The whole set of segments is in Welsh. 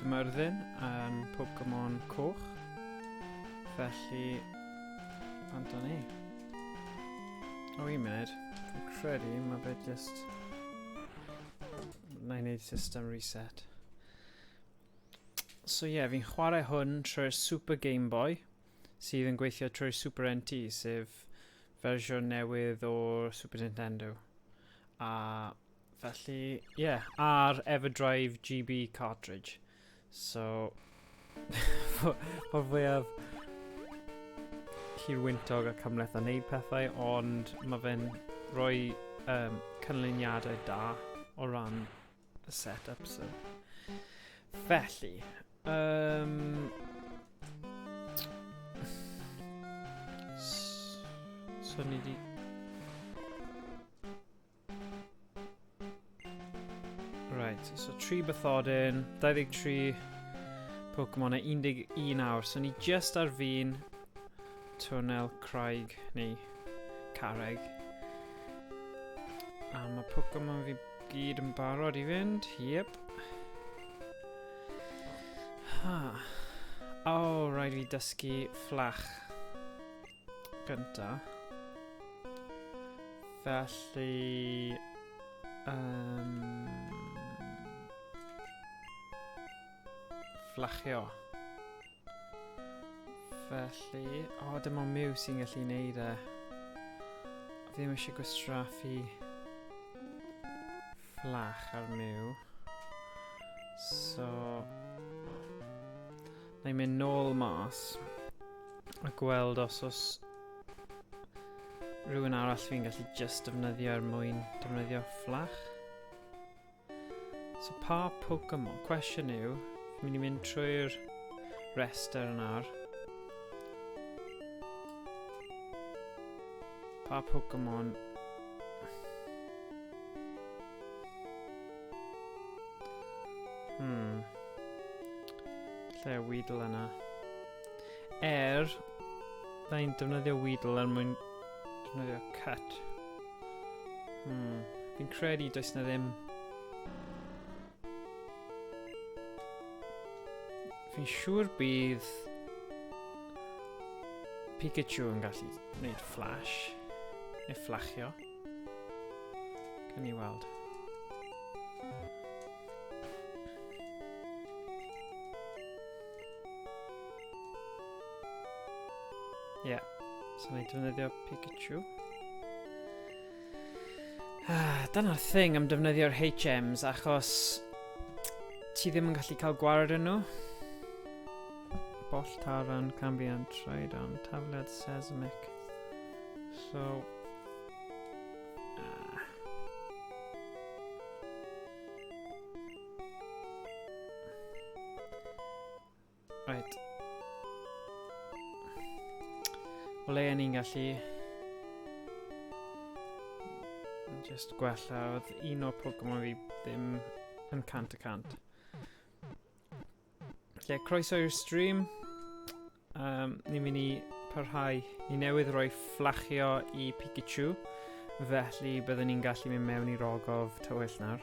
Myrddin yn Pokemon Coch. Felly, bant o'n ni. O, un munud. Fi'n credu mae fe just... Na i wneud system reset. So ie, yeah, fi'n chwarae hwn trwy'r Super Game Boy, sydd yn gweithio trwy'r Super NT, sef fersiwn newydd o'r Super Nintendo. A felly, ie, yeah, a'r Everdrive GB cartridge. So, ffordd fwyaf hirwyntog a cymhleth o wneud pethau, ond mae fe'n rhoi um, canlyniadau da o ran y set-up, so. Felly, um, so ni di... Right, so 3 bathodyn, 23 Pokemon a 11 awr. So ni just ar fin twnnel craig, neu carreg. A mae Pokemon fi gyd yn barod i fynd. Yep. Ha. O, oh, rhaid fi dysgu fflach gynta. Felly... Um, fflachio. Felly... O, oh, dim ond Mew sy'n gallu neud e. Fi ddim eisiau gwastraffu fflach ar Mew. So... Na i mynd nôl mas a gweld os oes rhywun arall fi'n gallu just defnyddio er mwyn defnyddio fflach. So pa Pokemon? Cwestiwn yw, fi'n mynd i mynd trwy'r rester nawr. Pa Pokemon Hmm. Lle Weedle yna? Er, da i'n defnyddio Weedle er mwyn defnyddio cut. Hmm. Fi'n credu does na ddim... Fi'n siŵr bydd Pikachu yn gallu gwneud flash. Neu fflachio. Can ni weld. Ie. Yeah. So na i defnyddio Pikachu. Ah, dyna'r thing am defnyddio'r HMs, achos ti ddim yn gallu cael gwared yn nhw. Boll Taran, Cambion, Tridon, Tafliad Seismic. So... Ah. Right. O leia ni'n gallu just gwella. Oedd un o'r Pokemon fi ddim yn 100%. Lle, croeso i'r stream. Um, ni'n mynd i parhau. Ni newydd roi fflachio i Pikachu, felly byddwn ni'n gallu mynd mewn i'r ogof tywyll nawr.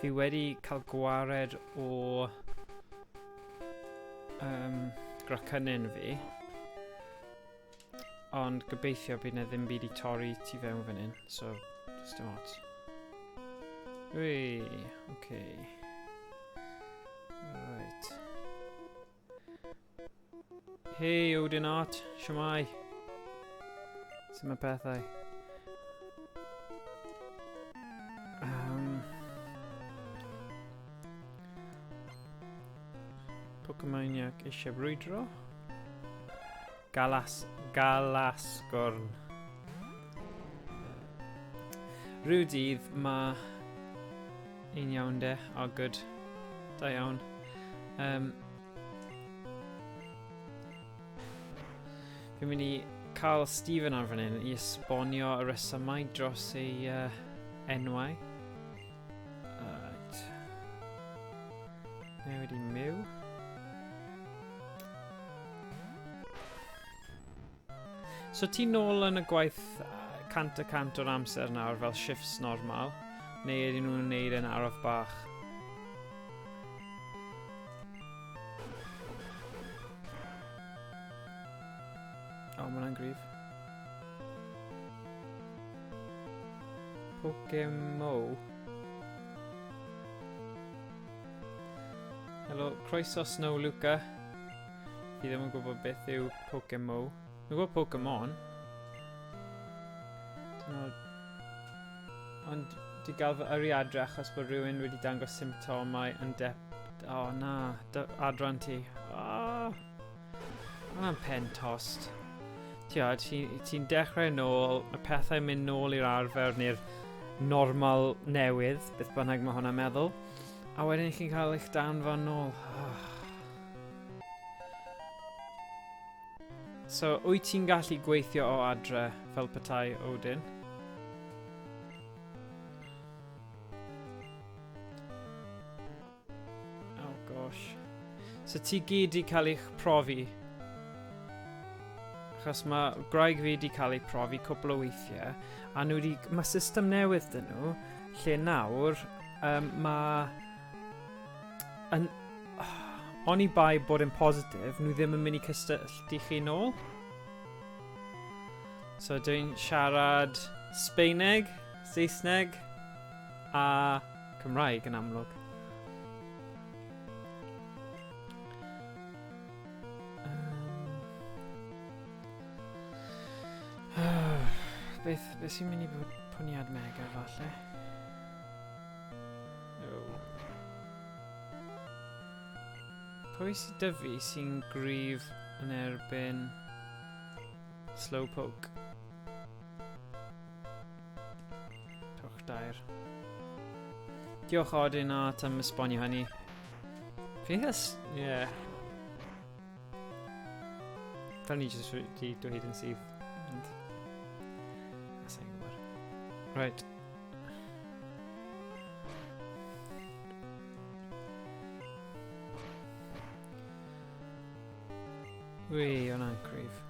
Fi wedi cael gwared o um, gracynyn fi. Ond gobeithio bydd na ddim byd i torri tu fewn fan hyn, so just dim ots. Ui, oce. Okay. Right. Hey Odin Art, siamai. Sut mae pethau? Um, Pokemaniac eisiau brwydro. Galas, Galasgorn. Rhyw dydd mae un iawn de, oh good. Da iawn. Um, fi'n mynd i cael Stephen ar fan hyn i esbonio y resymau dros ei uh, enwau. Right. Newid i Mew. So ti nôl yn y gwaith 100% o'r amser nawr fel shifts normal? Neu ydyn nhw'n neud e'n araf bach? Waw, mae hwnna'n gryf. Pokemo. Helo, croeso Snow Luca. Fi ddim yn gwybod beth yw Pokemo. Dwi'n gwybod Pokemon. Ond di gael fy yrru adre achos bod rhywun wedi dangos symptomau yn dep... O oh, na, adran ti. Oh, hwnna'n pen tost. Ti'n ti, ti dechrau nôl, mae pethau'n mynd nôl i'r arfer neu'r normal newydd, beth bynnag mae hwnna'n meddwl. A wedyn chi'n cael eich danfon nôl. Oh. So, wyt ti'n gallu gweithio o adre fel petai Odin? Oh gosh. So ti gyd di cael eich profi? Achos mae gwraig fi di cael ei profi cwpl o weithiau, a nhw di, mae system newydd dyn nhw, lle nawr, mae yn, oni bai bod yn positif, nhw ddim yn mynd i cysylltu chi nôl. So dwi'n siarad Sbeineg, Saesneg a Cymraeg yn amlwg. Beth, beth sy'n mynd i bod pwniad mega falle? Pwy sydd dy fi sy'n gryf yn erbyn Slowpoke? Twch dair. Diolch Odin Art am esbonio hynny. Fi eitha... Ie. Yeah. Fel ni jyst wedi dweud yn syth. Ond... Sa i'n gwybod. Right. Ui, hwnna'n cryf.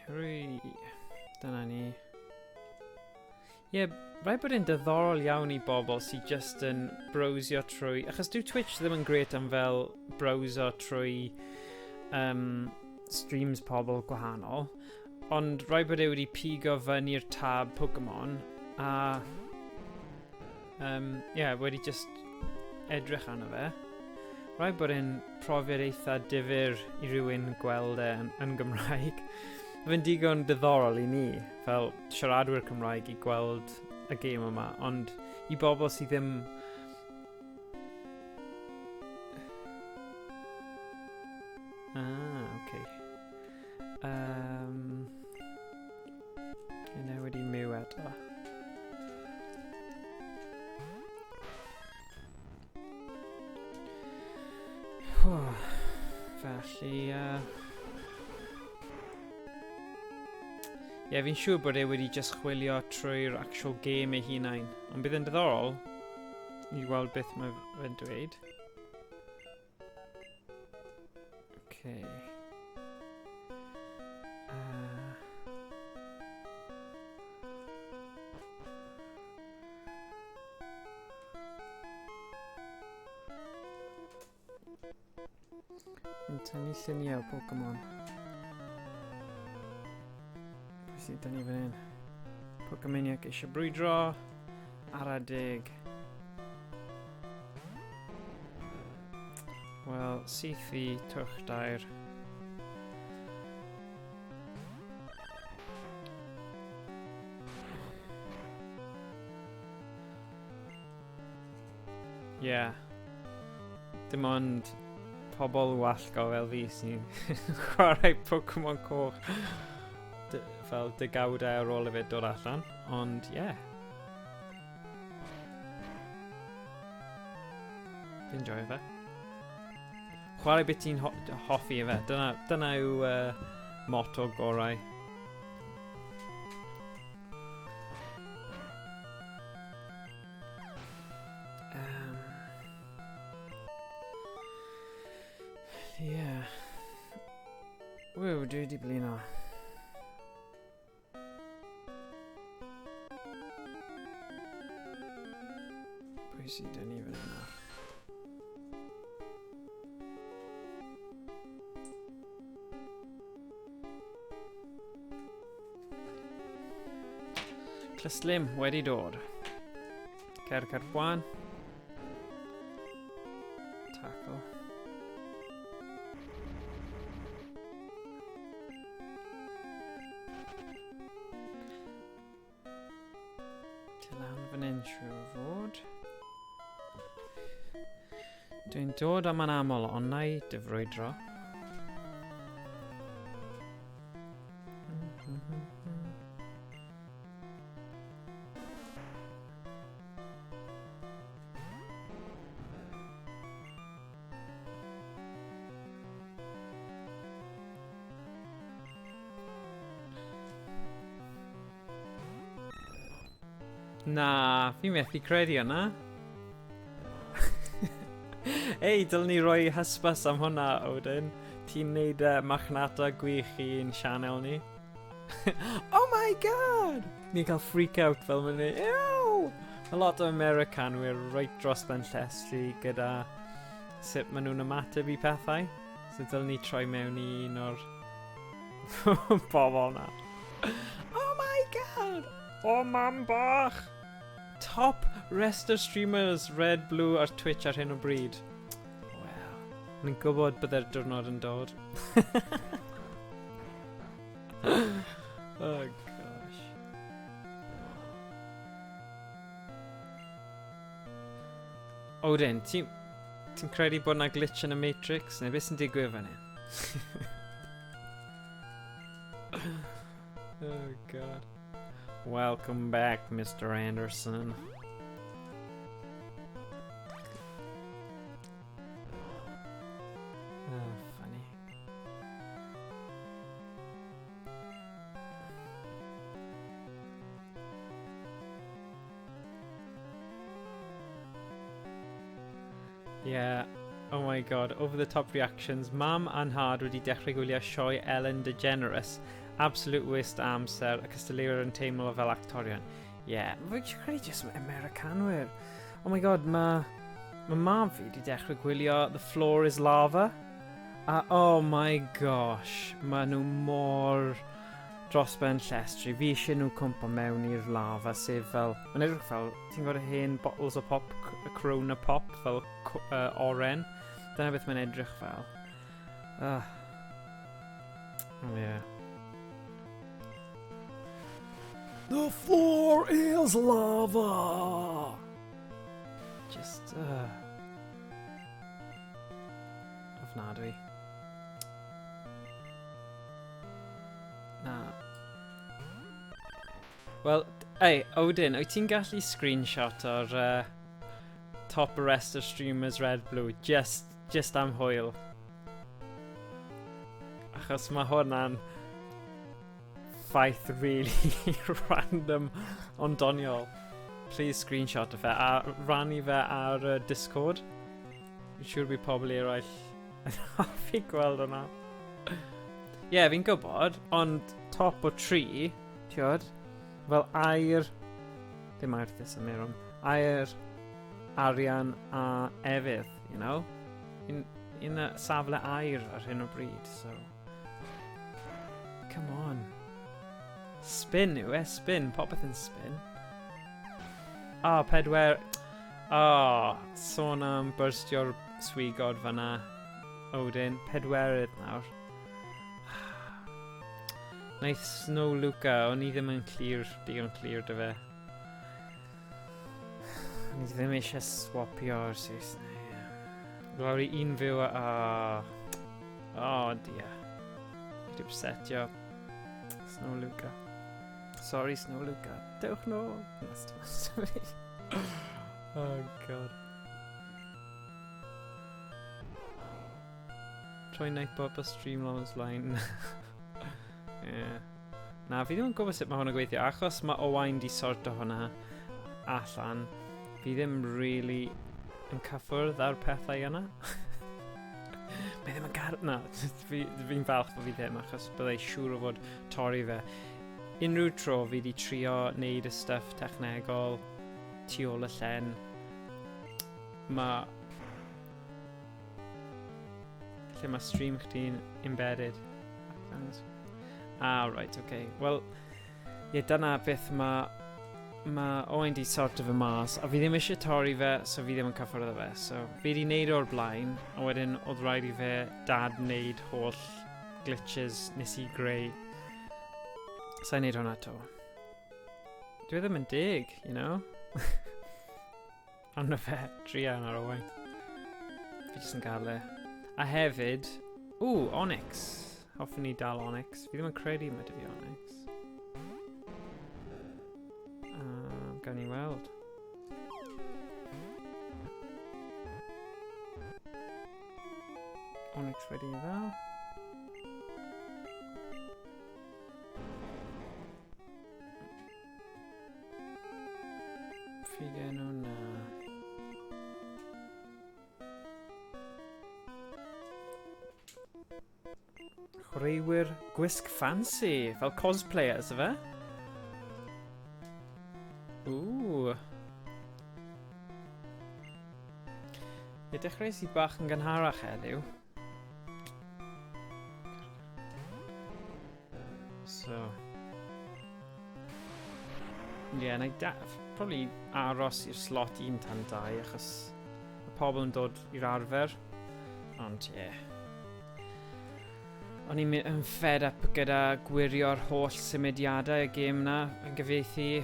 Hwrê. Dyna ni. Ie, yeah, rhaid bod e'n diddorol iawn i bobl sydd just yn browsio trwy... Achos dyw Twitch ddim yn gret am fel browsio trwy streams pobl gwahanol. Ond rhaid bod e wedi pigo fyny'r tab Pokemon a yeah, wedi just edrych arno fe. Rhaid bod e'n profiad eitha difyr i rywun gweld e yn Gymraeg. Fe'n digon diddorol i ni, fel siaradwyr Cymraeg, i gweld y gêm yma, ond i bobl sydd ddim... Ah, oce. Yna wedi myw eto. Felly, ie, fi'n siŵr bod e wedi just chwilio trwy'r actual game ei hunain. Ond bydd yn diddorol i weld beth mae fe'n dweud. Okay. Yn tynnu lluniau o Pokemon. Pwy sydd dyn ni fan hyn? Pokemaniac eisiau brwydro. Ara deg. Wel, syth i twrch dair. Ie. Yeah. Dim ond pobl wallgo fel fi sy'n chwarae Pokemon Coch fel degawdau ar ôl i fe dod allan. Ond, ie. Yeah. Fi'n joio fe. Chwarae beth ti'n hoffi efe. Dyna yw motto gorau. Yeah. Wyw, dwi wedi blino. Pwy sydd dyn ni fan yna? Clustlim wedi dod. Cer Carbuan. Tackle. Ti lan fan hyn siŵr o fod. Dwi'n dod am yn aml, ond na i dyfrwydro. Na, fi methu credu hwnna. Ei, dylwn ni roi hysbys am hwnna, Odin. Ti'n neud marchnata gwych i'n sianel ni. Oh my god! Ni'n cael freak out fel ma'n ni. Ew! Mae lot o Americanwyr reit dros ben llestri gyda sut maen nhw'n ymateb i pethau. So dylwn ni troi mewn i un o'r bobl na. Oh my god! Oh mam bach! Top rest of streamers Red, Blue ar Twitch ar hyn o bryd. Wel, ni'n gwybod byddai'r diwrnod yn dod. Oh gosh. Odin, ti'n ti credu bod na glitch yn y Matrix? Neu beth sy'n digwydd fan hyn? Oh god. Welcome back, Mr. Anderson. Oh, funny. Yeah. Oh my god, over the top reactions. Mam a'n nhad wedi dechrau gwylio sioe Ellen DeGeneres. Absolute waste amser, y cystadleuwyr yn teimlo fel actorion. Yeah, fi'n credu jyst Americanwyr. Oh my god, mae ma mam fi wedi dechrau gwylio The Floor is Lava. A oh my gosh, maen nhw mor dros ben llestri. Fi eisiau nhw cwmpo mewn i'r lava, sef fel... Mae'n edrych fel, ti'n gwybod y hen bottles o pop, Corona pop, fel oren. Dyna beth mae'n edrych fel. Oh yeah. The floor is lava! Just, Ofnadwy. Na. Wel, ei, Odin, wyt ti'n gallu screenshot o'r top rest of streamers Red Blue, just am hwyl? Achos mae hwnna'n ffaith really random ond doniol. Please screenshot o fe a rannu fe ar Discord. Fi'n siŵr bydd pobl eraill yn hoffi gweld hwnna. Ie, yeah, fi'n gwybod, ond top o 3, ti'od, fel aur, ddim aur Thesamarum, aur, arian a efydd, you know? Un, un y safle aur ar hyn o bryd, so... Come on. Spin yw e, spin, popeth yn spin. Ah, oh, pedwer... Ah, oh, sôn am byrstio'r swigod fanna. Odin, pedwerydd nawr. Naeth Snow Luca, o'n i ddim yn clir, digon clir dy fe. O'n i ddim eisiau swapio'r Saesneg. Lawr i un fyw a... Oh, dear. Fi 'di upsetio Snow Luca. Sorry, Snow Luca. Dewch nôl. Oh, god. Troi Nightbot a Streamlabs line. Yeah. Na, fi ddim yn gwybod sut mae hwn yn gweithio, achos mae Owain di sorto hwnna allan. Fi ddim really yn cyffwrdd ar pethau yna. Mae ddim yn gar... Na, fi'n falch bod fi ddim, achos byddai siŵr o fod torri fe. Unrhyw tro fi di trio neud y stuff technegol tu ôl y llen, mae... Lle mae stream chdi'n embedded. Ah, right, okay. Wel, ie, dyna beth mae Mae Owain di sorto fe mas, a fi ddim eisiau torri fe, so fi ddim yn cyffwrdd â fe. So, fi di neud o'r blaen, a wedyn oedd rhaid i fe dad wneud holl glitches nes i greu. Sa'n neud hwnna to. Dwi e ddim yn deg, you know? Ond na fe, druan ar Owain. Fi jyst yn cael e. A hefyd, ww, Onyx. Hoffwn ni dal Onyx. Fi ddim yn credu mae dy fi Onyx. Gawn ni weld. Onyx wedi ei ddal. Ffigen na. Chwaraewyr gwisg fancy, fel cosplayers, efe? Ooh. Ie, dechreuais i bach yn gynharach heddiw. So... Ie, yeah, na i da... Probably aros i'r slot 1 tan 2, achos mae pobl yn dod i'r arfer. Ond, ie. Yeah. O'n i'n yn fed up gyda gwirio'r holl symudiadau y gêm na yn gyfieithu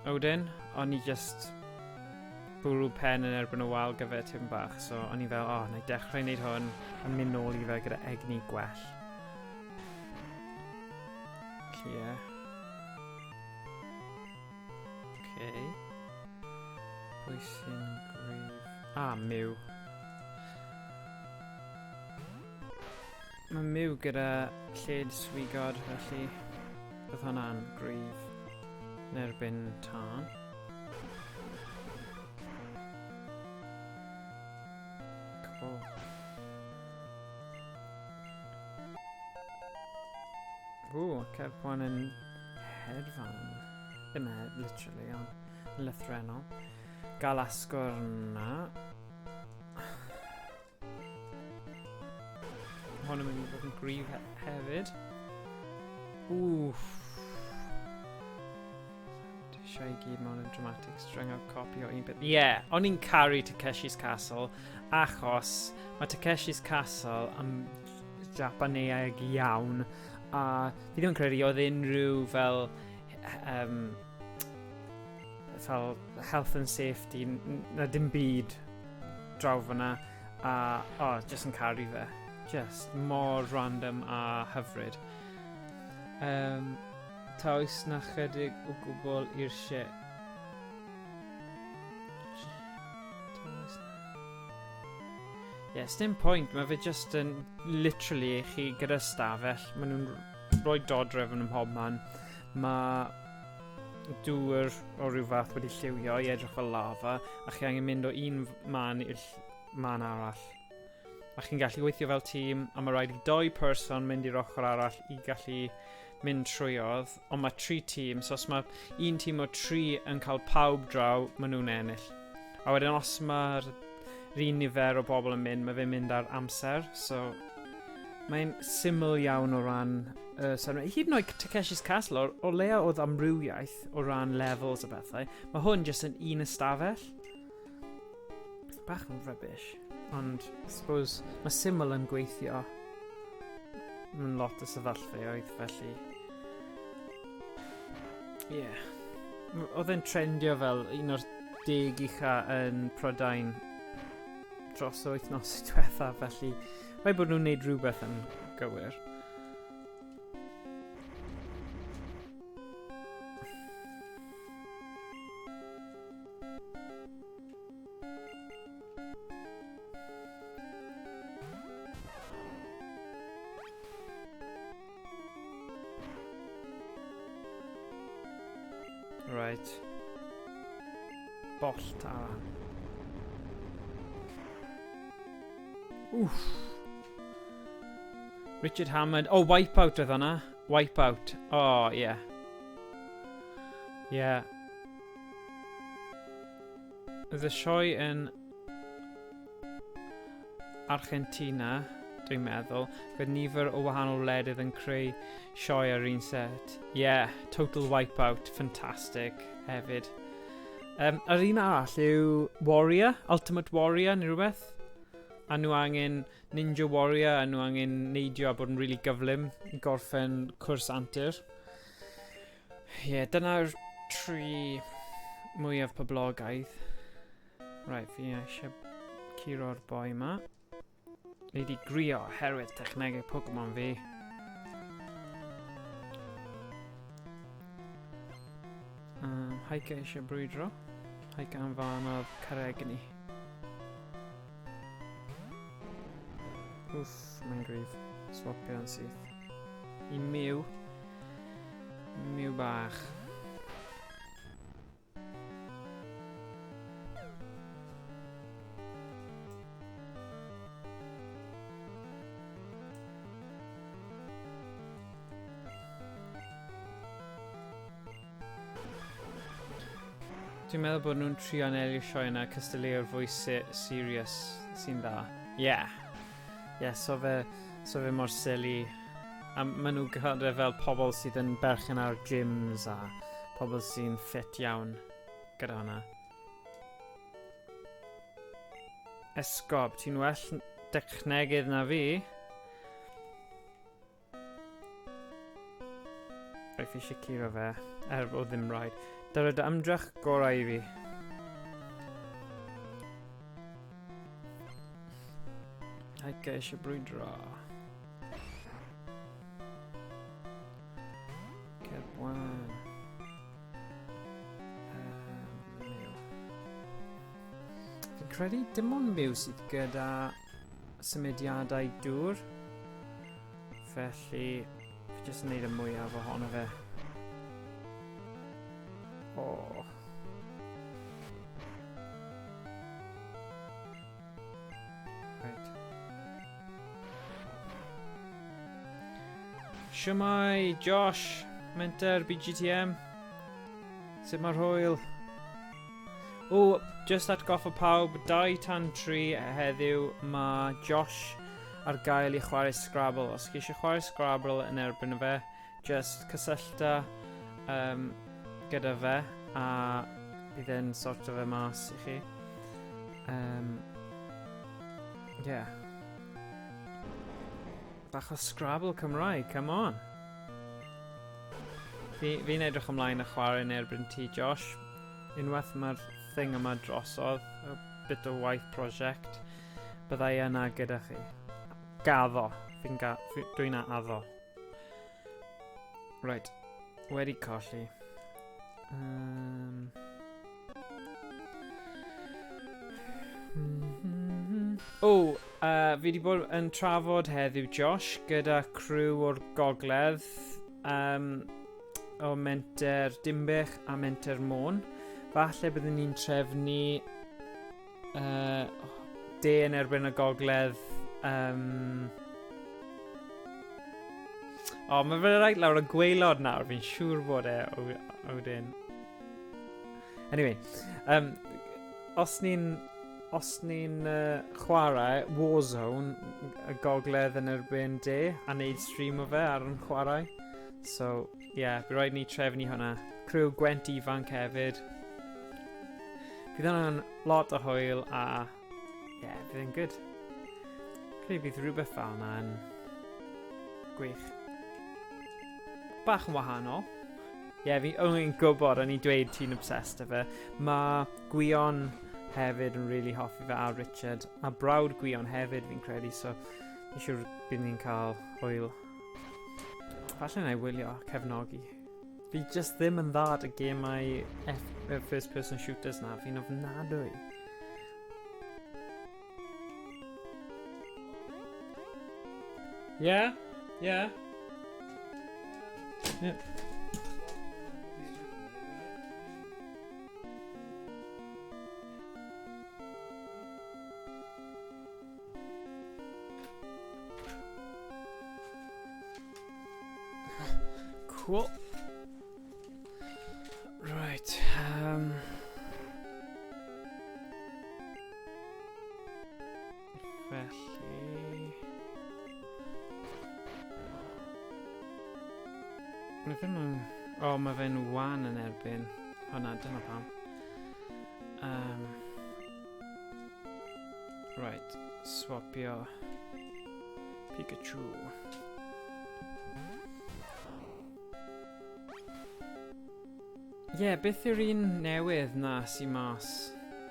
Odin. O'n i just bwrw pen yn erbyn y wal gyfer tipyn bach. So o'n i fel, o, oh, na i dechrau wneud hwn a mynd nôl i fe gyda egni gwell. Felly, ie. Yeah. Okay. Pwy sy'n gryf? Ah, Mew. Mae Mew gyda lled swigod, felly bydd hwnna'n gryf yn erbyn tân. Cool. Ww, Cerpon yn hedfan. Ddim e, literally, ond yn lythrenol. Gael asgwrn na. Hwn yn mynd i fod yn gryf hefyd. Wff. Dwi eisiau i gyd mewn yn dramatic string o copi o un bit. Ie, yeah, o'n i'n caru Takeshi's Castle achos mae Takeshi's Castle yn Japaneeg iawn a fi ddim yn credu oedd unrhyw fel fel health and safety na dim byd draw fyna a oh, just yn caru fe. Just mor random a hyfryd. Ta oes na chydig o gwbl i'r shit. Yes, dim pwynt, mae fe just yn literally chi gyda stafell, maen nhw'n rhoi dodrefn ym mhob man. Mae dŵr o ryw fath wedi lliwio i edrych fel lava, a chi angen mynd o un man i'r man arall. A chi'n gallu gweithio fel tîm, a mae rhaid i doi person mynd i'r ochr arall i gallu mynd trwyodd, ond mae tri tîm, so os mae un tîm o tri yn cael pawb draw, maen nhw'n ennill. A wedyn os mae'r un nifer o bobl yn mynd, mae fe'n mynd ar amser, so mae'n syml iawn o ran so, hyd yn oed Takeshi's Castle, o leia oedd amrywiaeth o ran levels a bethau, mae hwn jyst yn un ystafell. Bach yn rubbish, ond I suppose mae syml yn gweithio mewn lot o sefyllfaoedd, felly... Ie. Yeah. Oedd e'n trendio fel un o'r 10 ucha yn Prydain dros y wythnos diwetha, felly rhaid bod nhw'n neud rhywbeth yn gywir. Right. Bollt arall. Wff. Richard Hammond. Oh, Wipeout oedd hwnna. Wipeout. Oh, yeah. Yeah. Oedd y sioe yn Argentina, dwi'n meddwl, gyda nifer o wahanol wledydd yn creu sioe ar un set. Yeah, Total Wipeout, fantastic hefyd. Yr un arall yw Warrior, Ultimate Warrior neu rhywbeth. A nhw angen Ninja Warrior, a nhw angen neidio a bod yn rili really gyflym i gorffen cwrs antur. Ie, yeah, dyna'r tri mwyaf poblogaidd. Right, fi eisiau curo'r boi yma. Ni di grio oherwydd technegau Pokemon fi. Haika eisiau brwydro. Haika am fan o'r carreg ni. Wff, mae'n gryf. Swapio yn syth. I Mew. Mew bach. Dwi'n meddwl bod nhw'n trio anelu sioe yna cystadleuwr fwy serious sy'n dda. Yeah. Yeah, so fe, so fe mor silly. A maen nhw'n gyda fel pobl sydd yn berchen ar gyms a pobl sy'n ffit iawn gyda hwnna. Esgob, ti'n well dechnegydd na fi. Rhaid fi eisiau curo fe, er bod ddim rhaid. Dyna dy ymdrech gorau i fi. Haika eisiau brwydro. Cerwan. Mew. Fi'n credu dim ond Mew sydd gyda symudiadau dŵr. Felly, fi jyst yn neud y mwyaf ohono fe. Oh. Right. Shwmae, Josh, Menter, BGTM. Sut mae'r hwyl? O, just atgoffa pawb, 2 tan 3 heddiw mae Josh ar gael i chwarae Scrabble. Os chi eisiau chwarae Scrabble yn erbyn fe, just cysyllta gyda fe a bydd e'n sorto fe mas i chi. Yeah. Bach o Scrabble Cymraeg, come on. Fi'n fi edrych ymlaen y chwarae yn erbyn ti, Josh. Unwaith mae'r thing yma drosodd, y bit o waith prosiect, byddai yna gyda chi. Gaddo. Fi'n ga fi, dwi'n addo. Right. Wedi colli. O, fi wedi bod yn trafod heddiw, Josh, gyda criw o'r gogledd o Menter Dinbych a Menter Môn. Falle byddwn ni'n trefnu de yn erbyn y gogledd. O, mae fe reit lawr y gwaelod nawr, fi'n siŵr bod e wedyn. Anyway, os ni'n chwarae Warzone, y gogledd yn erbyn de, a neud stream o fe ar yn chwarae. So, yeah, bydd rhaid ni trefnu hwnna. Criw Gwent ifanc hefyd. Bydd hwnna'n lot o hwyl a, yeah, bydd e'n good. Credu bydd rhywbeth fel yna yn gwych. Bach yn wahanol. Ie, yeah, fi o'n gwybod, o'n i'n dweud ti'n obsessed â fe. Mae Gwion hefyd yn really hoffi fe, a Richard. A brawd Gwion hefyd, fi'n credu, so fi'n siŵr bydd ni'n cael hwyl. Falle na i wylio cefnogi. Fi just ddim yn dda at y gemau first person shooters na, fi'n ofnadwy. Yeah, yeah. Yeah. Cool. Right. Felly... Mae ddim yn... O, mae fe'n wan yn erbyn hwnna, dyna pam. Right, swapio Pikachu. Ie, yeah, beth yw'r un newydd na sy'n mas?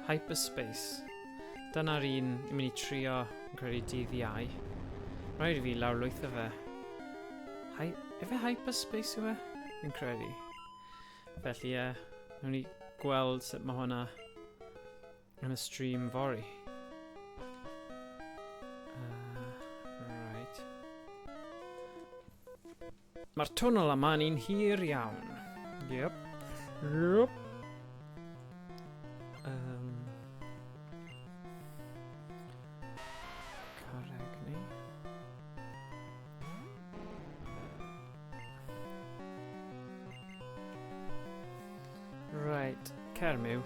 Hyperspace. Dyna'r un i'n mynd i trio yn credu dydd Iau. Rhaid i fi lawrlwytho fe. Hy Efe Hyperspace yw e? Fi'n credu. Felly ie, yeah, wnawn ni gweld sut mae hwnna yn y stream fory. Right. Mae'r twnnel yma yn un hir iawn. Yep. Yep. Carreg ni. Right, cer Mew.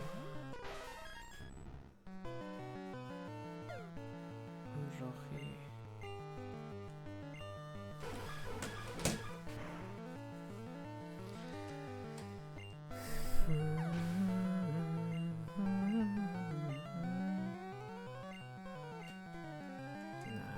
Ymdrochi. Na.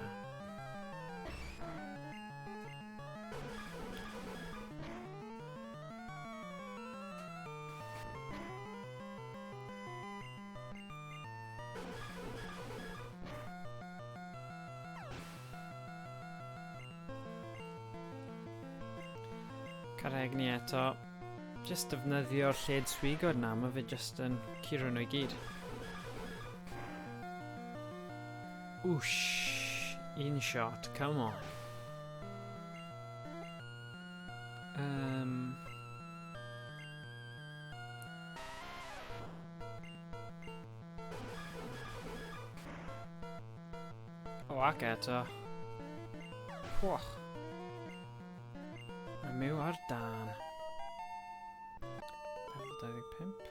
Caregni eto. Just defnyddio'r lled swigod na, mae fe just yn curo nhw i gyd. Whoosh! Un shot, come on. O, ac eto. Pwch. Mae Mew ar dan. Level 25.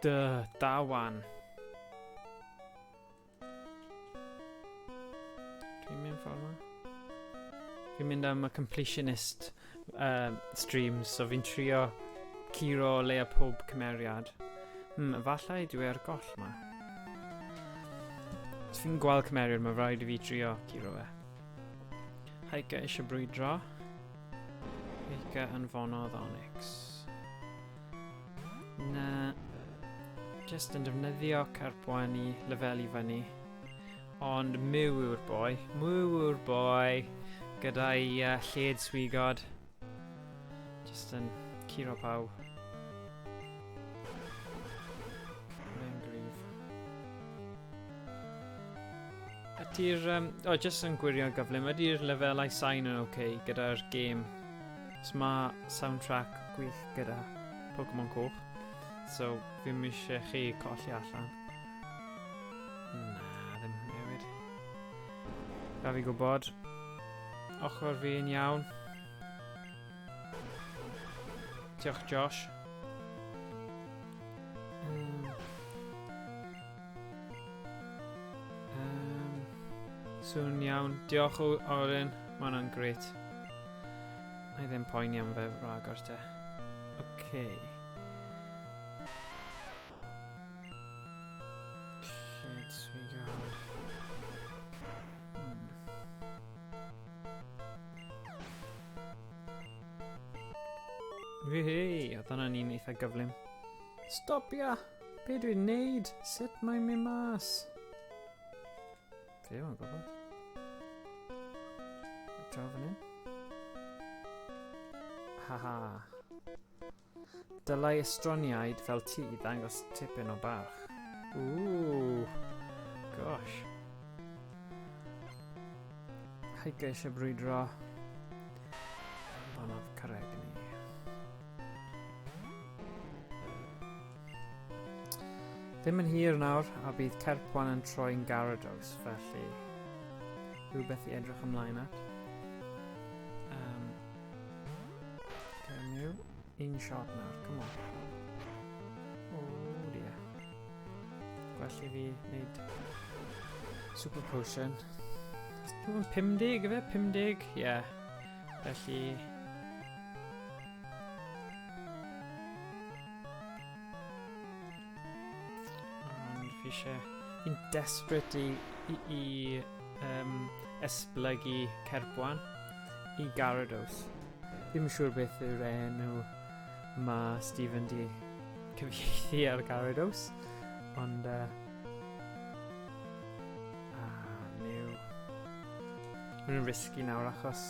Dy, da wan. Dwi'n mynd ffordd ma. Fi'n mynd am y completionist streams, so fi'n trio curo o leia pob cymeriad. Efallai dwi ar goll ma. Os fi'n gweld cymeriad, mae rhaid i fi trio curo fe. Haika eisiau brwydro. Haika anfonodd Onix. Na. Just yn defnyddio Carpwan i lefelu fyny. Ond Mew yw'r boi. Mew yw'r boi. Gyda'i lled swigod. Just yn curo pawb. Mae'n gryf. Ydy'r... O, just yn gwirio'n gyflym. Ydy'r lefelau sain yn oce okay gyda'r gêm? Os mae soundtrack gwych gyda Pokemon Coch. So, fi'n eisiau chi colli allan. Na, ddim newid. Ga fi gwybod. Ochr fi yn iawn. Diolch, Josh. Swn iawn. Diolch, Oren. Mae hwnna'n grêt. Na i ddim poeni am fe ragor te. Oce. Lled swigod. Wihei, oedd hwnna'n un eitha gyflym. Stopia! Be dwi'n neud? Sut mae'n mynd mas? Fi ddim yn gwybod. Draw fan hyn. Haha. Dylai estroniaid fel ti ddangos tipyn o barch. Ooh, gosh. Haika eisiau brwydro. Anfonodd Caregni. Ddim yn hir nawr, a bydd Cerpwan yn troi'n Gyarados, felly rhywbeth i edrych ymlaen at. Mew, un shot nawr, come on. Oh dear. Gwell i fi wneud super potion. Dwi'n 50 efe? 50? Ie. Yeah. Felly... Fi eisiau... Fi'n desperate i, i, i um, esblygu Cerbuan i Gyarados. Ddim yn siŵr beth yw'r enw mae Stephen di cyfieithu ar Gyarados, ond... ah, new. Mae'n risky nawr achos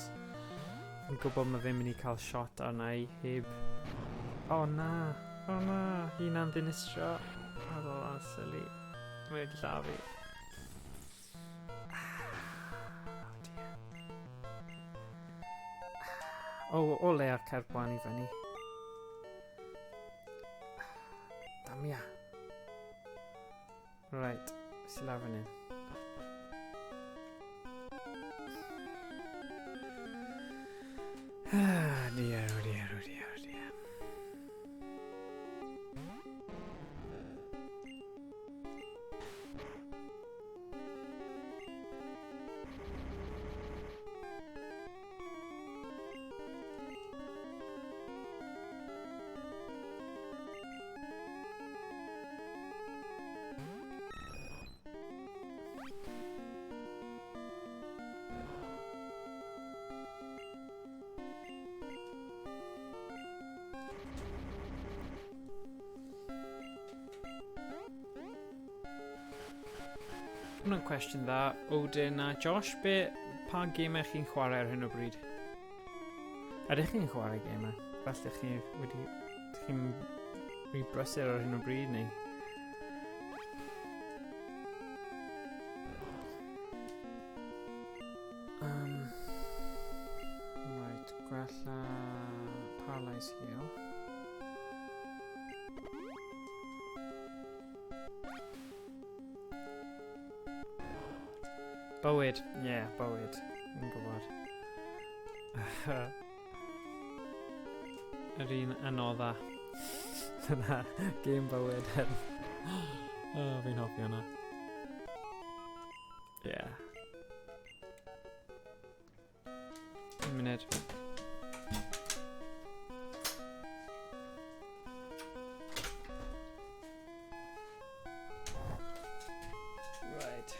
fi'n gwybod mae fe'n mynd i cael shot arna i heb... O oh, na! O oh, na! Hunan ddinistrio. Ar ôl an silly. Mae wedi lladd fi. Ah, oh dear. O, o le'r cerbwan i fyny. Damia. Right, sy'n lawr fan hyn. Ah, dear, oh dear, oh dear, oh dear. Hwna'n cwestiwn dda. Odin a Josh, be, pa gemau chi'n chwarae ar hyn o bryd? Ydych chi'n chwarae gemau? Falle chi wedi... Chi'n rhy brysur ar hyn o bryd, neu? Right, gwella Paralyze Heal. Bywyd, ie, yeah, bywyd. Fi'n gwybod. Yr un anodda. Dyna, game bywyd hyn. Oh, fi'n hoffi hwnna. Yeah. Un munud. Right.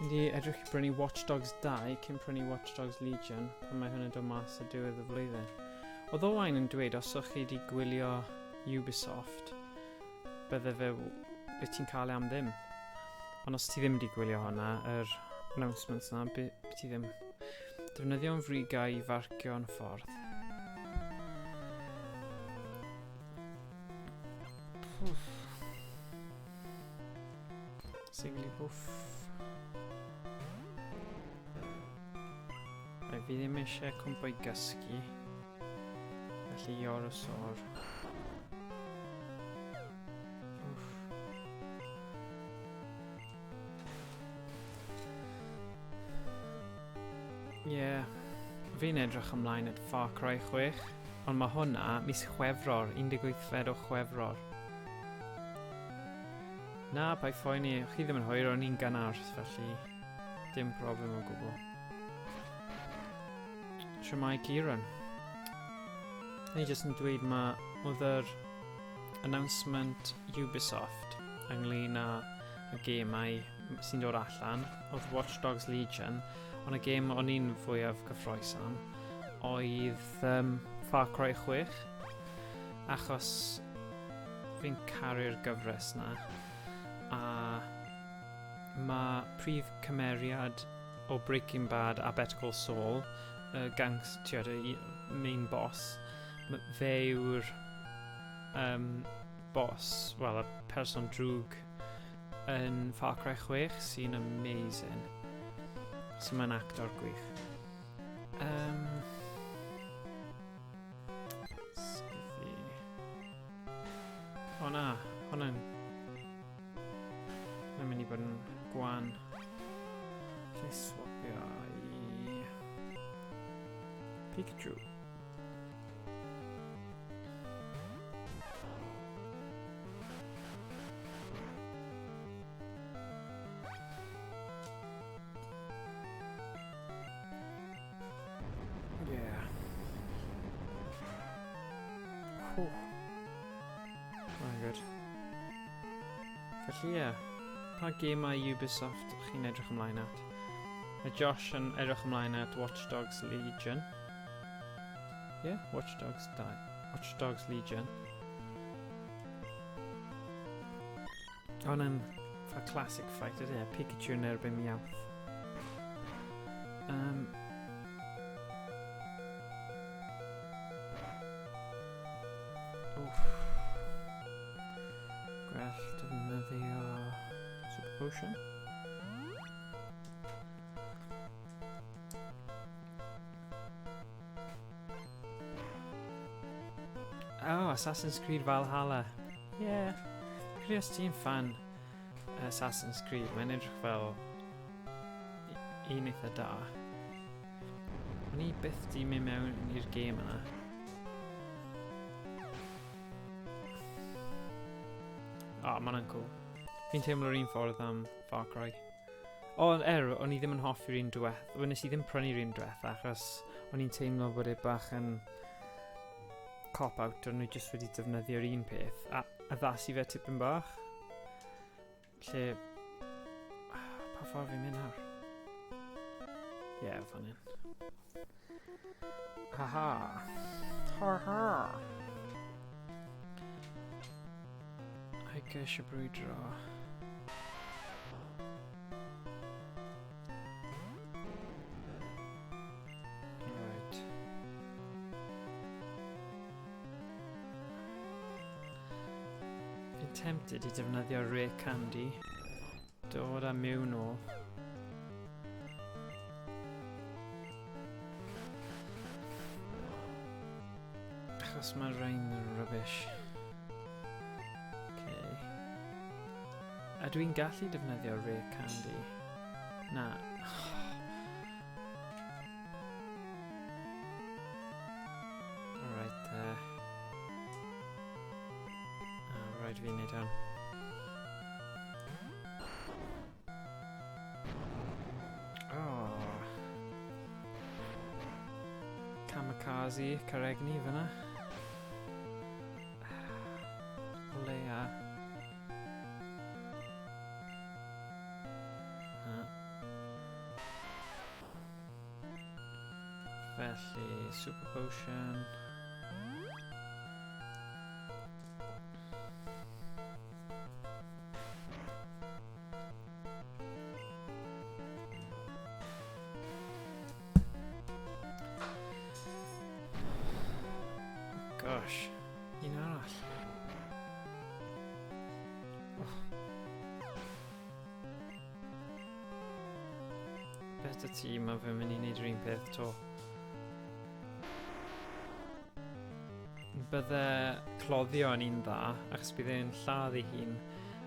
Mynd i edrych i brynu Watch Dogs 2 cyn prynu Watch Dogs Legion pan mae hwnna'n dod mas ar diwedd y flwyddyn. Oedd Owain yn dweud os o'ch chi wedi gwylio Ubisoft, bydde fe, beth ti'n cael e am ddim. Ond os ti ddim wedi gwylio hwnna, yr announcements na, be, be ti ddim. Defnyddio'n frigau i farcio'n ffordd. Siglypuff. Right, fi ddim eisiau cwmpo i gysgu. Felly Iorosor. Ie, yeah. Fi'n edrych ymlaen at Far Cry 6, ond mae hwnna mis Chwefror, 18fed o Chwefror. Na, paid phoeni, chi ddim yn hwyr, o'n i'n gynnar, felly dim problem o gwbl. Shwmae Kieran. Ni jyst yn dweud ma oedd yr announcement Ubisoft ynglyn â y gemau sy'n dod allan, oedd Watch Dogs Legion, ond y gêm o'n i'n fwyaf cyffroes am oedd Far Cry 6, achos fi'n caru'r gyfres na, a mae prif cymeriad o Breaking Bad a Better Call Saul, y gangs, ti'n y main boss, fe yw'r boss, wel, y person drwg yn Far Cry 6, sy'n amazing. So mae'n actor gwych. Sgyddi. O na, hwnna'n... Mae'n mynd i bod yn gwan. Lle swapio i... Pikachu. Yeah. Whew. Very good. Felly, ie. Yeah. Pa gemau Ubisoft chi'n edrych ymlaen at? Mae Josh yn edrych ymlaen at Watch Dogs Legion. Yeah, Watch Dogs 2. Watch Dogs Legion. Hwnna'n fa classic fight ydy e? Pikachu yn erbyn Meowth. Oof. Gwell defnyddio Super Potion. Oh, Assassin's Creed Valhalla. Yeah. Credu os ti'n fan Assassin's Creed, mae'n edrych fel un eitha da. O'n i byth di mynd mewn i'r gêm yna. O, oh, mae'n cool. Fi'n teimlo'r un ffordd am Far Cry. O, er, o'n i ddim yn hoffi'r un diweth. Wel, nes i ddim prynu'r un diweth achos o'n i'n teimlo bod e bach yn cop-out, o'n nhw jyst wedi defnyddio'r un peth a addasu fe tipyn bach. Lle... Pa ffordd fi'n mynd nawr? Ie, yeah, fan hyn. Ha ha. Ha ha. Ac eisiau brwydro. Right. Fi'n tempted i defnyddio Rare Candy. Dod â Mew nôl. Achos mae rhain yn rubbish. Okay. A dwi'n gallu defnyddio Rare Candy. Na. Alright there. Oh, rhaid fi wneud hwn. Oh. Kamikaze, Caregni fyna. O leia. Na. Felly, Super Potion. Gosh, un arall. Oh. Beth y ti, mae fe'n mynd i wneud yr un peth to. Bydde cloddio yn un dda, achos bydd e'n lladd ei hun,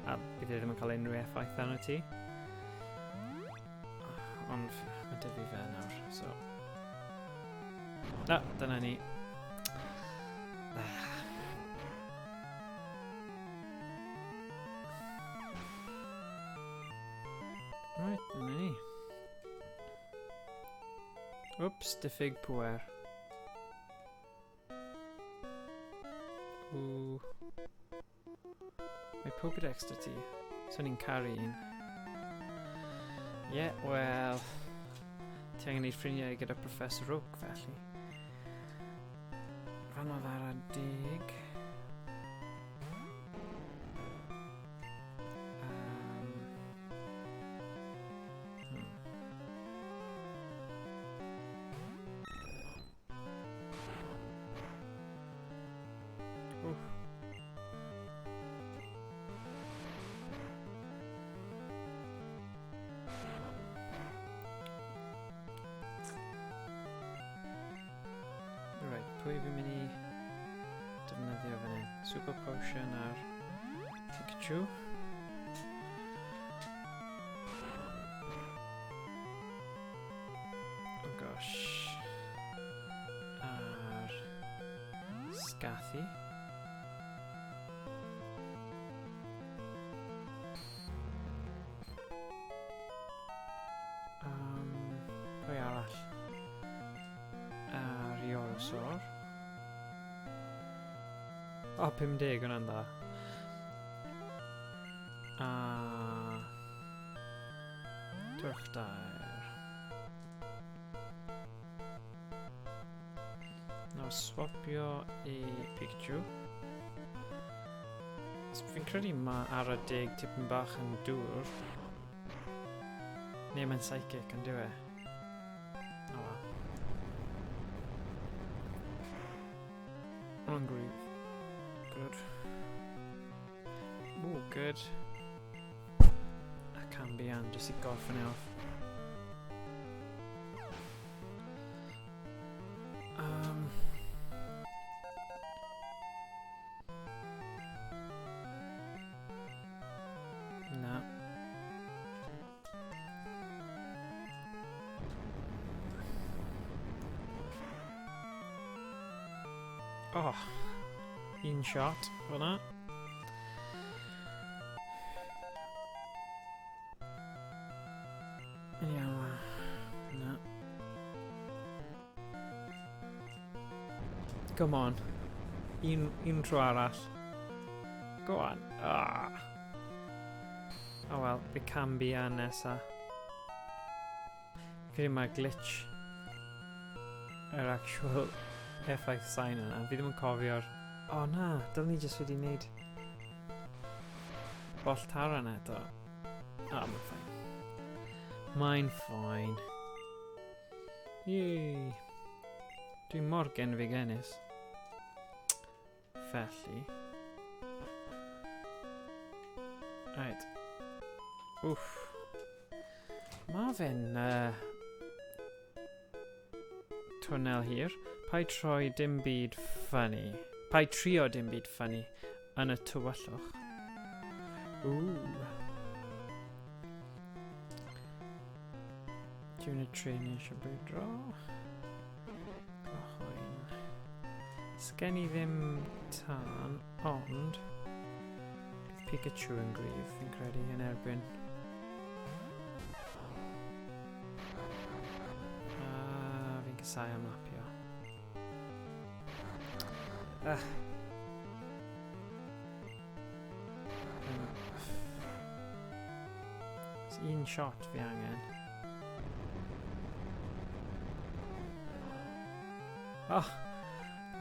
a bydd e ddim yn cael unrhyw effaith arno ti. Ond mae dy fi fe nawr, so... Na, dyna ni. Right, dyna ni. Wps, diffyg pwer. Ww. Mae Pokédex dy ti. So ni'n caru un. Ie, yeah, wel... Ti angen neud ffrindiau gyda Professor Oak, felly. Fan oedd ar adeg. Wff. Right, pwy fi'n mynd i defnyddio fan hyn? Super Potion ar Pikachu. Oh gosh. Ar Scathy. Pwy arall? Ar Iorosor. O, 50, hwnna'n dda. A... Twrch dair. Nawr swapio i Pikachu. Fi'n credu mae ar y deg tipyn bach yn dŵr. Neu mae'n psychic, yn dyw e? Oh well. Hwnna'n gryf. Good. Ooh, good. A Cambion, jyst i gorffen e off. Na. Oh, un shot fyna. Iawn. Na. Come on. Un tro arall. Go on. Ah. Oh well, the Cambion nesa. Credu mae glitch yr actual effaith sain yna. Fi ddim yn cofio'r... O oh, na, dylen ni jyst wedi wneud Boll taran eto. Ah, mae'n fine. Mae'n fine. Yay! Dwi'n mor genfigennus. Felly. Right. Wff. Mae fe'n twnnel hir. Paid troi dim byd funny. Paid trio dim byd funny yn y tywyllwch. Ooh. Dwi'n y trin eisiau brwydro. Cychwyn. Sgen i ddim tân, ond bydd Pikachu yn gryf, fi'n credu, yn erbyn. Fi'n casau am lapio. Ah. Un shot fi angen. Oh,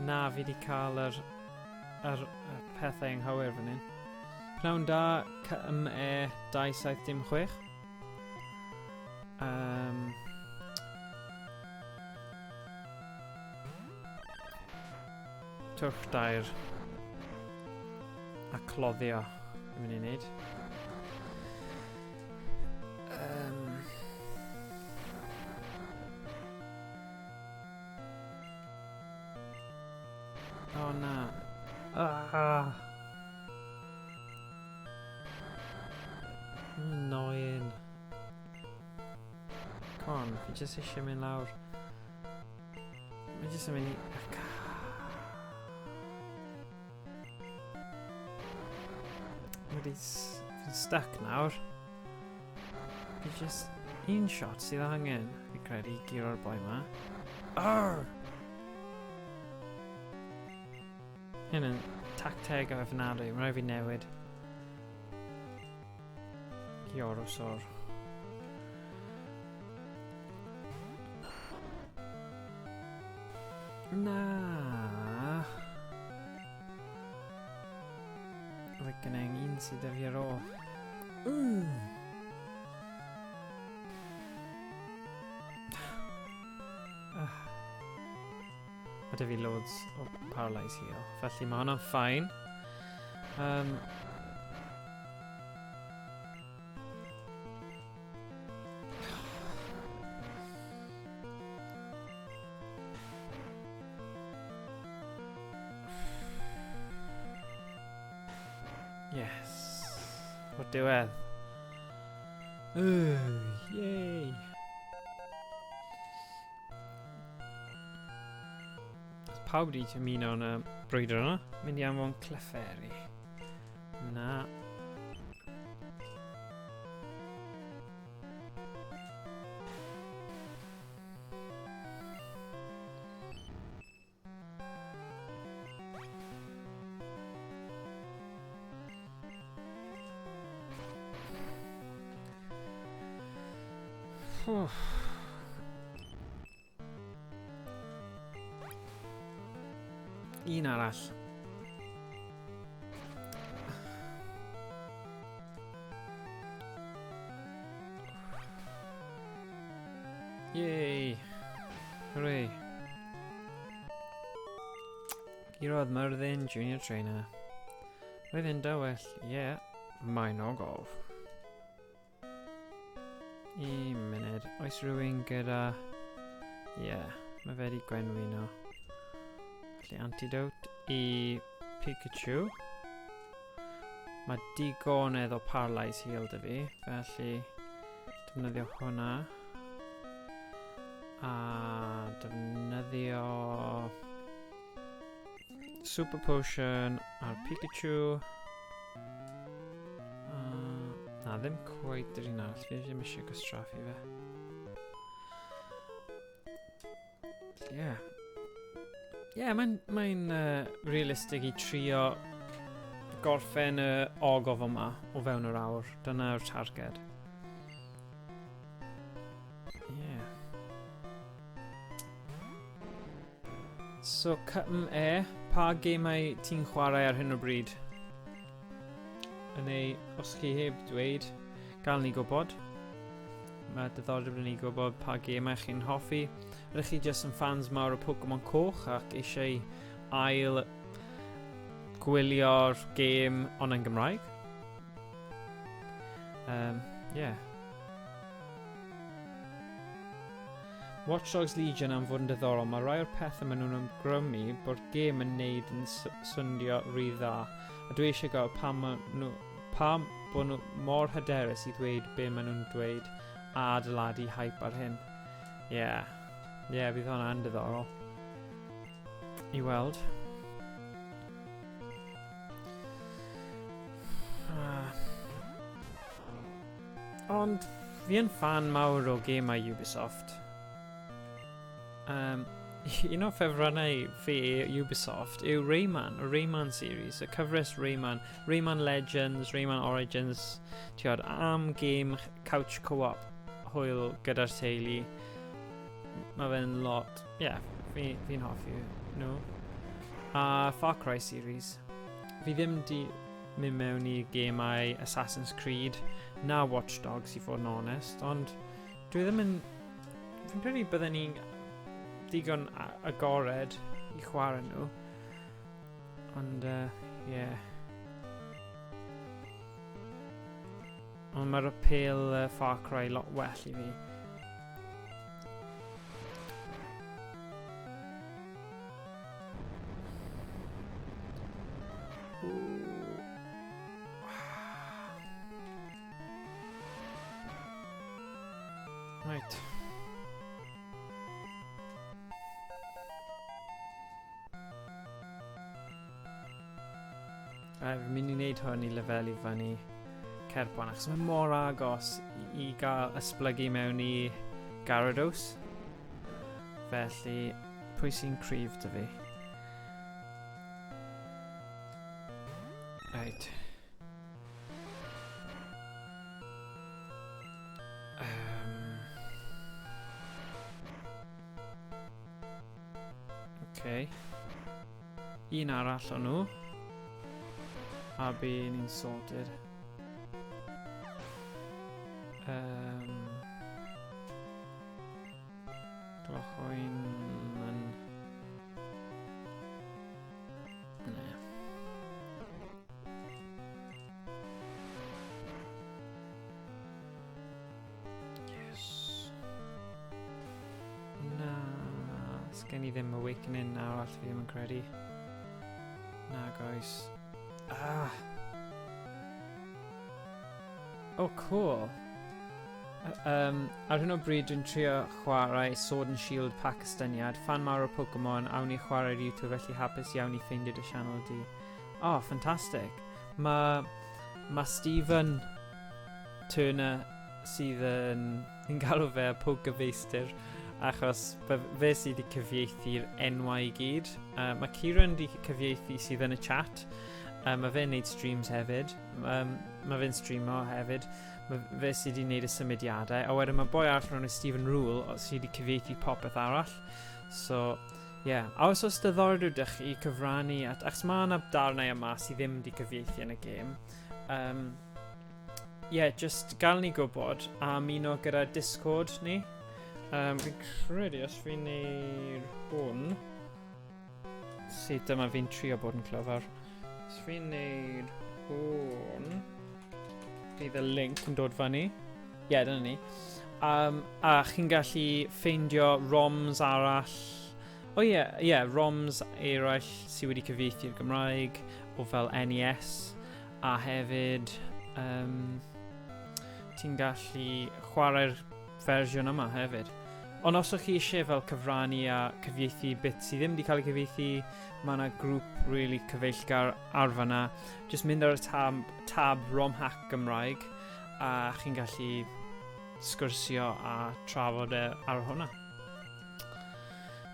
na, fi wedi cael yr pethau anghywir fan hyn. Pnawn da, CME 2706. Twrch dair a cloddio fi'n mynd i wneud. Oh na. Ah. Annoying. Come on, fi jyst eisiau mynd lawr. Mae jyst yn mynd i... Mae di... Fi'n stuck nawr. Fi jyst... Un shot sydd angen, fi credu, guro'r boi ma. Arr! Hyn yn tacteg ofnadwy, mae rhaid fi newid. Giorosor. Na. Roedd gen i un sydd â fi ar ôl. Mae 'da fi loads o paralyze heal, felly mae hwnna'n fine. Yes. O'r diwedd. Yay! Pawb wedi ymuno yn y brwydr yna. Mynd i anfon Clefairy. Na. Un arall. Yay! Hooray! Gurodd Myrddin Junior Trainer. Roedd yn dywyll, ie, yeah, mae'n ogof. Un munud, oes rhywun gyda... Ie, yeah, mae fe wedi gwenwyno. Felly antidote i Pikachu. Mae digonedd o Paralyze Heal dy fi, felly defnyddio hwnna. A defnyddio Super Potion ar Pikachu. Na, ddim cweit yr un arall. Fi ddim eisiau gwastraffu fe. Yeah. Yeah, mae'n mae realistig i trio gorffen y ogof yma o fewn yr awr. Dyna'r targed. Yeah. So, CME, pa gemau ti'n chwarae ar hyn o bryd? Neu, os chi heb dweud, gael ni gwybod. Mae diddordeb yn ni gwybod pa gemau chi'n hoffi. Ydych chi jyst yn fans mawr o Pokemon Coch ac eisiau ail gwylio'r gêm ond yn Gymraeg? Yeah. Watch Dogs Legion am fod yn diddorol, mae rai o'r pethau maen nhw'n ymgrymu bod gêm yn neud yn swndio rhy dda, a dwi eisiau gweld pam, nhw, pam bod nhw mor hyderus i ddweud be maen nhw'n dweud a adeiladu hype ar hyn. Ie, yeah. Ie, yeah, bydd hwnna'n diddorol. I weld. Ah. Ond fi yn fan mawr o gemau Ubisoft. Un o ffefrynnau fi Ubisoft yw Rayman, y Rayman series, y cyfres Rayman, Rayman Legends, Rayman Origins, tiod, am gêm couch co-op hwyl gyda'r teulu. Mae fe'n lot, ie, yeah, fi'n fi hoffi nhw. A Far Cry series. Fi ddim di mynd mewn i gemau Assassin's Creed na Watch Dogs i fod yn onest, ond dwi ddim yn... Fi'n credu bydden ni'n digon agored i chwarae nhw. Ond, ie. Yeah. Ond mae'r appeal Far Cry lot well i fi. Right. Right, fi'n mynd i wneud hwn i lefelu fyny Cerbon, achos mae mor agos i gael esblygu mewn i Gyarados. Felly, pwy sy'n cryf dy fi? Right. Okay. Un arall o nhw. A be ni'n sorted. Glochwyn yn... Ne. Yes. Na, sgen i ddim awakening arall fi ddim yn credu. Na, guys. Ah! Oh, cool. Ar hyn o bryd dwi'n trio chwarae Sword and Shield Pacistyniad. Fan mawr o Pokemon, awn i chwarae'r YouTube felly hapus iawn i ffeindio dy sianel di. Oh, fantastic. Mae ma Stephen Turner sydd yn... Fi'n galw fe y Pokefeistr achos fe sydd wedi cyfieithu'r enwau i gyd. Mae Kieran wedi cyfieithu sydd yn y chat. Mae fe'n neud streams hefyd. Mae fe'n streamo hefyd. Mae fe sydd wedi neud y symudiadau. A wedyn mae boi arall o'r enw Stephen Rule sydd wedi cyfieithu popeth arall. So, yeah. A os oes diddordeb 'da chi cyfrannu at... Achos mae yna darnau yma sydd ddim wedi cyfieithu yn y gêm. Yeah, just gael ni gwybod a ymuno gyda Discord ni. Fi'n credu os fi'n neud hwn... Sut dyma fi'n trio bod yn clyfar. Os fi'n neud hwn... Bydd y link yn dod fyny. Ie, yeah, dyna ni. A chi'n gallu ffeindio ROMs arall. O oh, ie, yeah, yeah, ROMs eraill sydd wedi cyfieithu i'r Gymraeg o fel NES. A hefyd, ti'n gallu chwarae'r fersiwn yma hefyd. Ond os o'ch chi eisiau fel cyfrannu a cyfieithu bit sydd ddim wedi cael ei cyfieithu, mae yna grŵp really cyfeillgar ar fanna. Just mynd ar y tab ROM Hack Gymraeg a chi'n gallu sgwrsio a trafod e ar hwnna.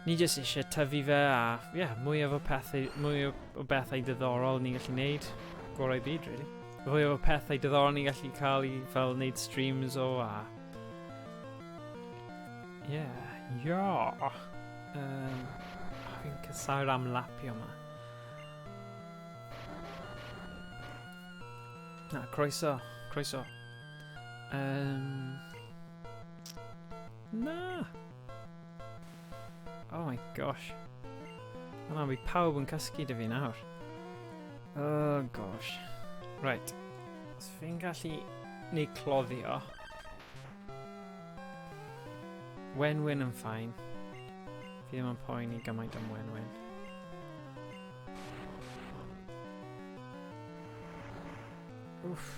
Ni jyst eisiau tyfu fe a yeah, mwy o pethau, mwy o bethau diddorol ni'n gallu neud. Gorau byd, really. Fwy o pethau diddorol ni'n gallu cael i fel neud streams o a... Yeah. Fi'n casáu'r amlapio yma. Na, croeso, croeso. Na! Oh my gosh. Na, fi pawb yn cysgu dy fi nawr. Oh gosh. Right. Os fi'n gallu neud cloddio. Wenwyn yn fine. Fi ddim yn poeni gymaint am Wenwyn. Wff.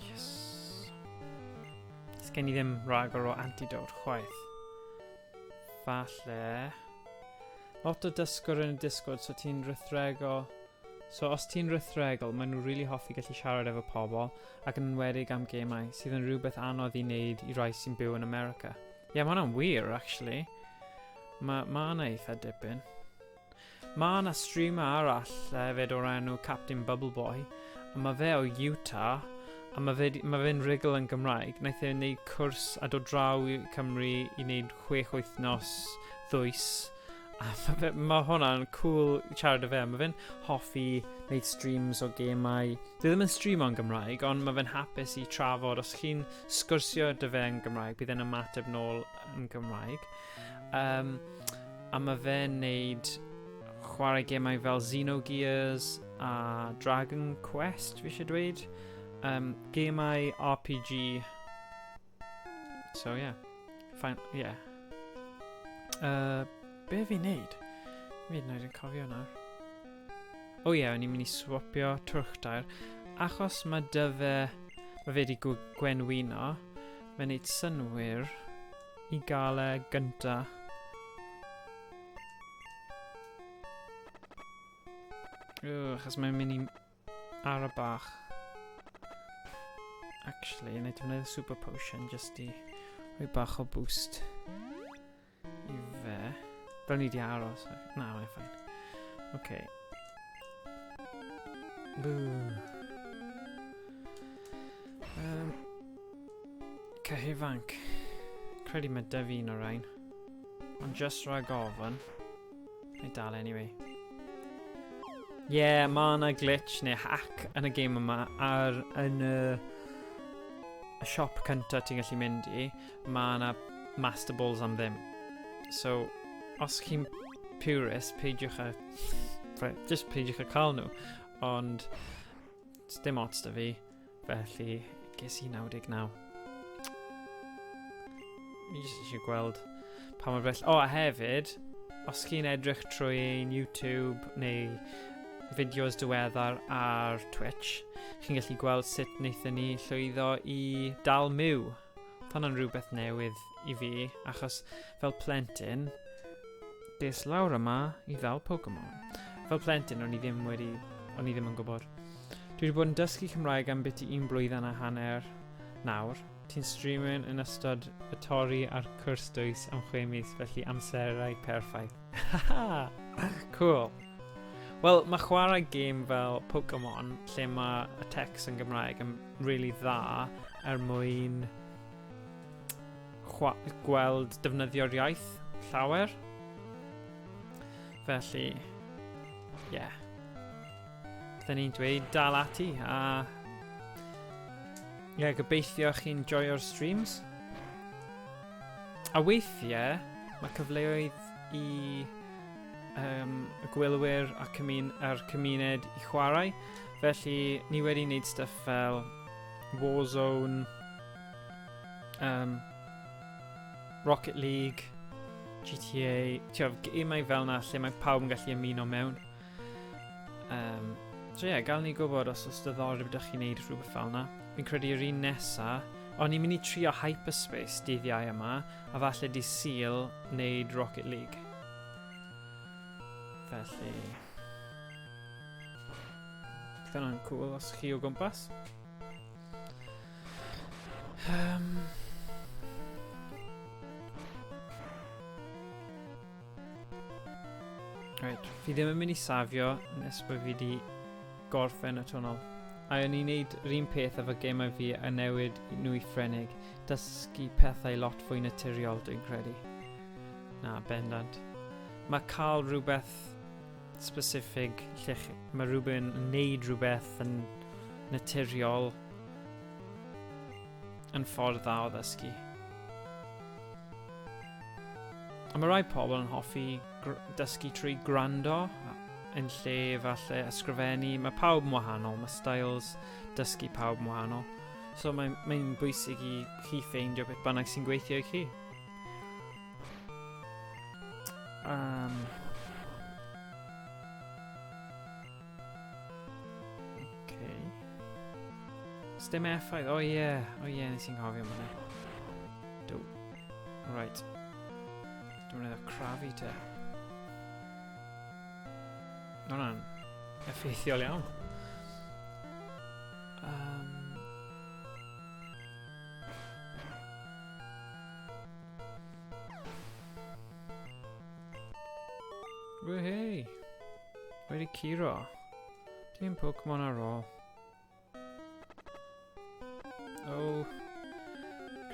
Yes. Sgen i ddim rhagor o antidote chwaith. Falle. Lot o dysgwr yn y Discord, so ti'n rhithregol. So os ti'n rhithregol, maen nhw'n really hoffi gallu siarad efo pobl, ac yn enwedig am gemau, sydd yn rhywbeth anodd i wneud i rai sy'n byw yn America. Ie, yeah, mae hwnna'n wir, actually. Mae ma yna eitha dipyn. Mae yna streamer arall hefyd o'r enw Captain Bubble Boy, a mae fe o Utah, a mae fe'n ma fe rugl yn Gymraeg. Wnaeth e wneud cwrs a dod draw i Cymru i wneud 6 wythnos ddwys. A mae ma hwnna'n cool siarad â fe. Mae fe'n hoffi wneud streams o gemau. Dwi ddim yn streamo yn Gymraeg, ond mae fe'n hapus i trafod. Os chi'n sgwrsio dy fe yn Gymraeg, bydd e'n ymateb nôl yn Gymraeg. A mae fe'n neud chwarae gemau fel Xenogears a Dragon Quest, fi eisiau dweud. Gemau RPG. So, yeah. Fine, yeah. Be fi'n neud? Fi'n neud yn cofio nawr. O ie, yeah, o'n i'n mynd i swapio twrch dair. Achos mae dy fe, mae fe wedi gwenwyno, mae'n neud synwyr i gael e gynta. Achos mae'n mynd i ara bach. Actually, na i defnyddio super potion just i rhoi bach o boost i fe. Fel ni di aros. Na, mae'n fine. Okay. Boo. Cyhifanc. Credu mae dy fi un o'r rhain. Ond just rhag ofn. Neu dal anyway. Yeah, mae yna glitch neu hack yn y game yma ar yn y siop cyntaf ti'n gallu mynd i, mae yna Master Balls am ddim. So, os chi'n purist, peidiwch â... Just peidiwch â cael nhw. Ond, dim ots da fi, felly ges i 99. Fi jyst eisiau gweld pa mor bell... O, a hefyd, os chi'n edrych trwy ein YouTube neu fideos diweddar ar Twitch, chi'n gallu gweld sut wnaethon ni llwyddo i dal Mew. Hwnna'n rhywbeth newydd i fi, achos fel plentyn, des lawr yma i ddal Pokemon. Fel plentyn, o'n i ddim wedi, o'n i ddim yn gwybod. Dwi wedi bod yn dysgu Cymraeg am byti un blwyddyn a hanner nawr. Ti'n streaming yn ystod y torri a'r cwrs dwys am 6 mis, felly amserau perffaith. Cool. Wel, mae chwarae gêm fel Pokemon, lle mae y text yn Gymraeg yn really dda er mwyn gweld defnyddio'r iaith llawer. Felly, ie. Yeah. Bydden ni'n dweud dal ati a... Ie, yeah, gobeithio chi'n joio'r streams. A weithiau, mae cyfleoedd i y gwylwyr a a'r cymuned i chwarae. Felly, ni wedi wneud stuff fel Warzone, Rocket League, GTA, ti'n gemau fel na lle mae pawb yn gallu ymuno mewn. So ie, yeah, gael ni gwybod os oes diddordeb ydych chi'n neud rhywbeth fel na. Fi'n credu yr un nesa, o'n i'n mynd i trio Hyperspace dydd Iau yma, a falle di Sul wneud Rocket League. Felly... Bydd hwnna'n cool os chi o gwmpas. Right, fi ddim yn mynd i safio nes bod fi wedi gorffen y twnnel. A o'n i'n neud yr un peth efo gemau fi a newid nhw i Ffrenig. Dysgu pethau lot fwy naturiol, dwi'n credu. Na, bendant. Mae cael rhywbeth specific lle mae rhywun yn neud rhywbeth yn naturiol yn ffordd dda o ddysgu. A mae rai pobl yn hoffi dysgu trwy gwrando yn lle falle ysgrifennu. Mae pawb yn wahanol, mae styles dysgu pawb yn wahanol. So mae'n bwysig i chi ffeindio beth bynnag sy'n gweithio i chi. Okay. Sdim effaith. O ie, o ie, nes i'n cofio am hwnna. Do. Right. Dwi'n mynd i crafu te. Ma' hwnna'n effeithiol iawn. Woohoo! Wedi curo. Dim Pokemon ar ôl. Oh.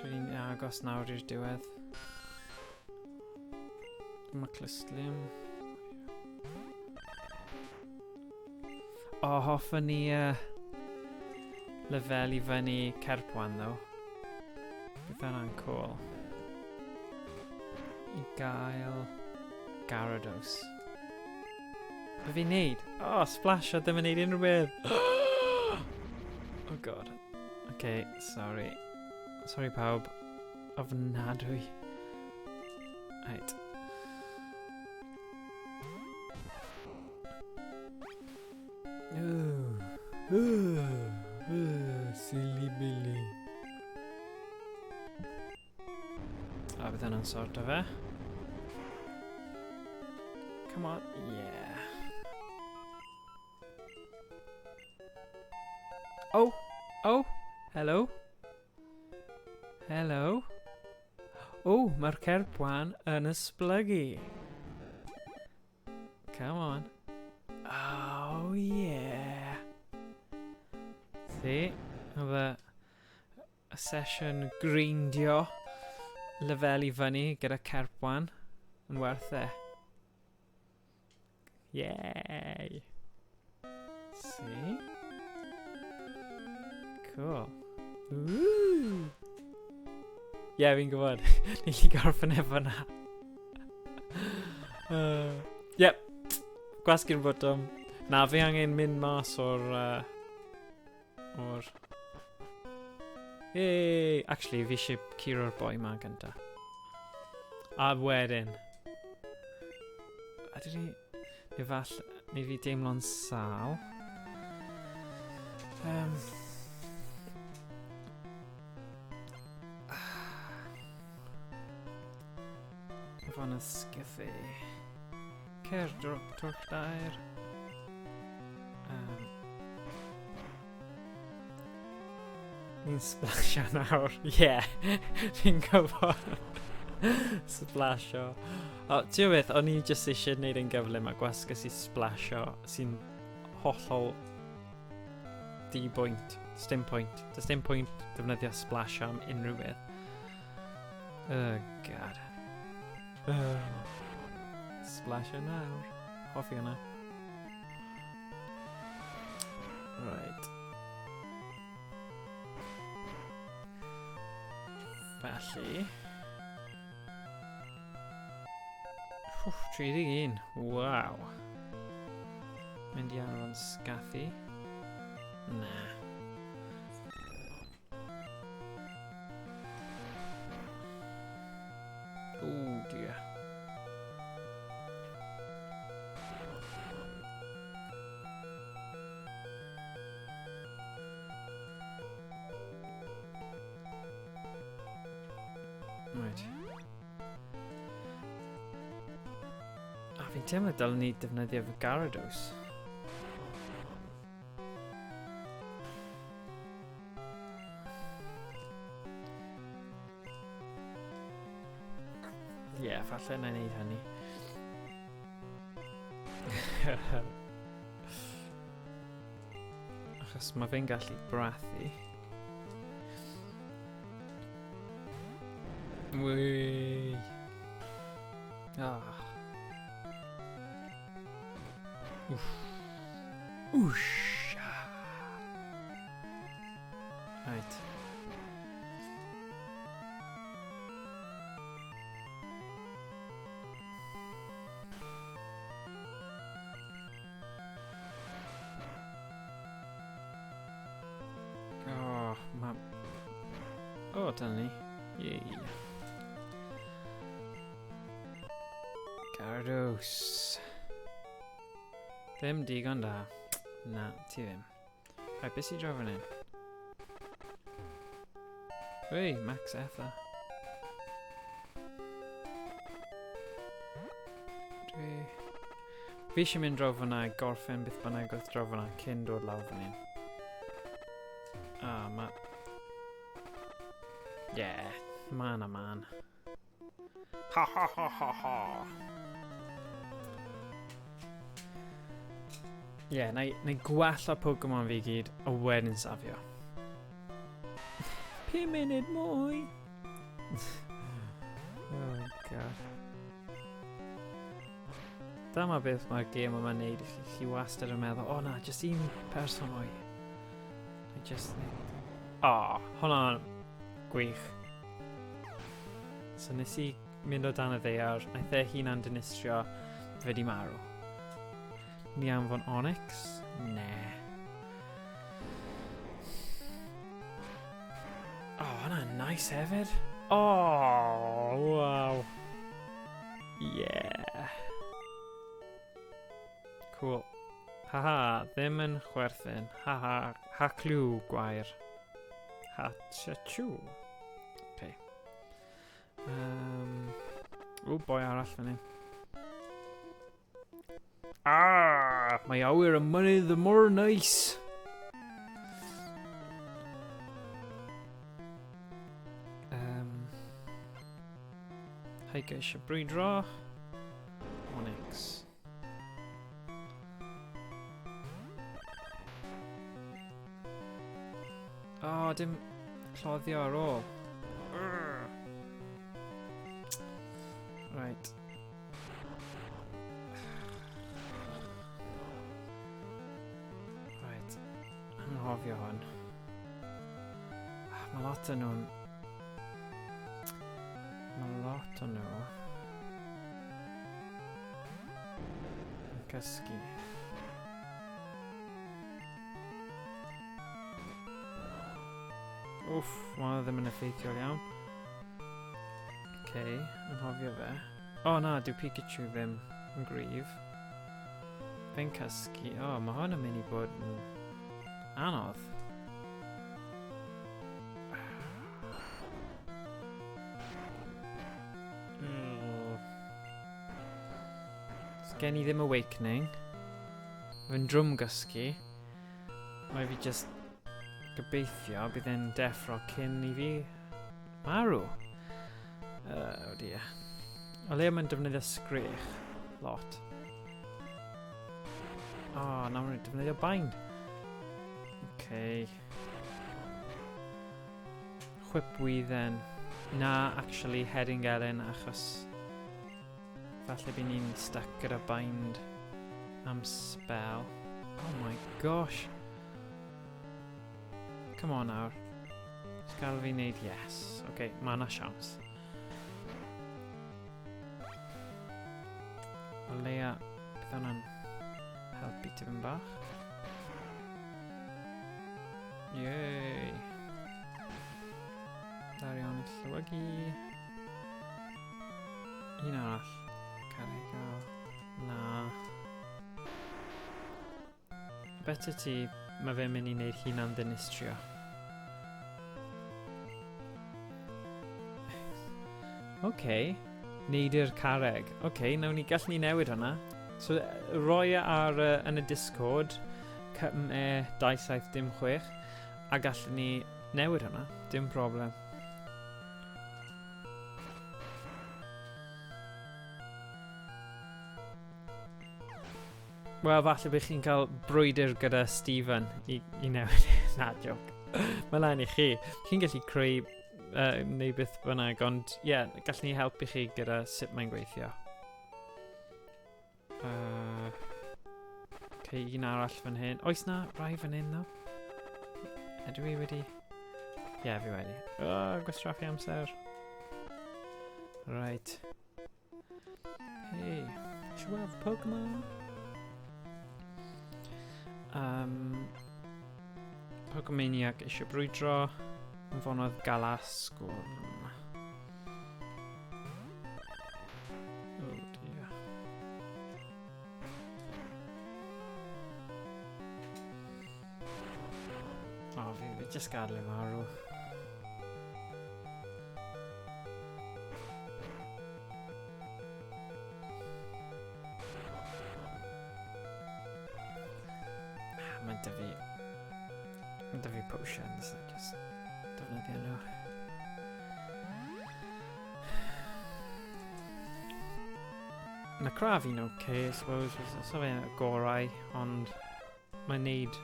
Credu'n agos nawr i'r diwedd. Dyma Cluslium. O, oh, hoffwn ni lefelu fyny Cerpwan, ddo. Bydd hwnna'n cool. I gael Gyarados. Be fi'n neud? Oh, splash a ddim yn neud unrhyw beth. Oh god. Okay, sorry. Sorry pawb. Ofnadwy. Right. Ooh. Ooh. Ooh. Silly Billy. A bydd hwnna'n sort o fe. Come on. Yeah. Oh. Oh. Hello. Hello. Oh, mae'r cerpwan yn esblygu. Come on. Oh, yeah. See? Oedd y sesiwn grindio lefel i fyny gyda cerpwan yn werth e. Yay! See? Cool. Ooh! Yeah, fi'n gwybod. Ni'n gallu gorffen efo na. Yep. Gwasgu'r botwm. Na, fi angen mynd mas o'r... o'r... Yay! Actually, fi eisiau curo'r boi ma gynta. A wedyn. A dyn ni... Neu fall, neu fi deimlo'n sâl. Fo'n ysgythu. Cer drop twrch dair. Ni'n splasio nawr. Ie, yeah. Fi'n gwybod. Splasio. O, ti'n beth, o'n i jyst eisiau gwneud yn gyflym a gwasgus i splasio sy'n hollol di-bwynt. Does dim pwynt. Does dim pwynt defnyddio splasio am unrhyw beth. Oh, God. Oh. Splasio nawr. Hoffi hwnna. Right. Felly... Wff, 31. Waw. Mynd i anfon Scathy. Na. Ooh, dear. Right. A fi'n teimlo dylen ni defnyddio fy Gyarados. Ie, yeah, falle na i wneud hynny. Achos mae fe'n gallu brathu. Wei. Ah. Wff. Wsh. Right. Oh, ma... Oh, dyna ni. Yay. Gyarados. Ddim digon da. Na, ti ddim. Right, beth sy'n draw fan hyn? Wei, Max Ether. Dwi... Fi eisiau mynd draw fyna a gorffen beth bynnag oedd draw fyna cyn dod lawr fan hyn. Ah, ma... Yeah, man a man. Ha ha ha ha ha! Ie, yeah, na i gwella Pokemon fi gyd, a wedyn safio. 5 munud mwy! Oh, God. Dyma beth mae'r gêm yma'n neud i chi. Chi wastad yn meddwl, o oh, na, just un person mwy. I just need... O, oh, hwnna'n gwych. So nes i mynd o dan y ddaear, naeth e hunan dinistrio, fe di marw. Ni anfon Onix? Ne. O, oh, hwnna'n nice hefyd. Oh, wow. Yeah. Cool. Haha, ddim yn chwerthin. Haha, ha clw gwair. Ha cha-chw. Okay. O, boi arall fan hyn. Ah, mae awyr y mynydd y mor nice. Heike eisiau brwydro. Onix. O, oh, dim cloddio ar ôl. Right. Right. Anghofio hwn. Ah, mae lot o'n nhw'n... Mae lot o'n nhw... Yn cysgu. Wff, mae ddim yn effeithiol iawn. Okay, anghofio fe. O oh, na, dyw Pikachu ddim yn gryf. Fe'n cysgu. O, oh, mae hwn yn mynd i bod yn anodd. Gen i ddim awakening. Fe'n drwm gysgu. Mae fi just Gobeithio bydd e'n deffro cyn i fi marw. Oh dear. O leia mae'n defnyddio sgrech. Lot. O, oh, nawr mae'n defnyddio bind. Okay. Chwipwydden. Na, actually, heading gelyn, achos falle bydd ni'n stuck gyda bind am spell. Oh my gosh. Come on nawr. Just gael fi wneud yes. Oce, okay, mae yna siawns. O leia, bydd hwnna'n helpu tipyn bach. Yay! Darion y llywygu. Un arall. Carreg o. Na. Better ti, mae fe'n mynd i wneud hunan ddinistrio. OK. Neud i'r carreg. OK, nawn ni, gallwn ni newid hwnna. So, roi e ar, yn y Discord, CME 2706, a gallwn ni newid hwnna. Dim problem. Wel, falle bych chi'n cael brwydr gyda Stephen i, i newid. Na, joke. Mae lan i chi. Chi'n gallu creu neu beth bynnag, ond ie, yeah, gallwn ni helpu chi gyda sut mae'n gweithio. Okay, un arall fan hyn. Oes na rai fan hyn, ddo? Ydw i wedi... Ie, yeah, fi wedi. Oh, gwastraffu amser. Right. Hey, eisiau weld Pokemon? Pokemaniac eisiau brwydro. Anfonodd Galasgwrn. Oh dear. Oh, fi, fi just gadael e marw. Mae dy fi... Mae dy fi potions, I just defnyddio nhw. Mae crafi'n oce, okay, I suppose. So fe'n gorau, ond mae'n neud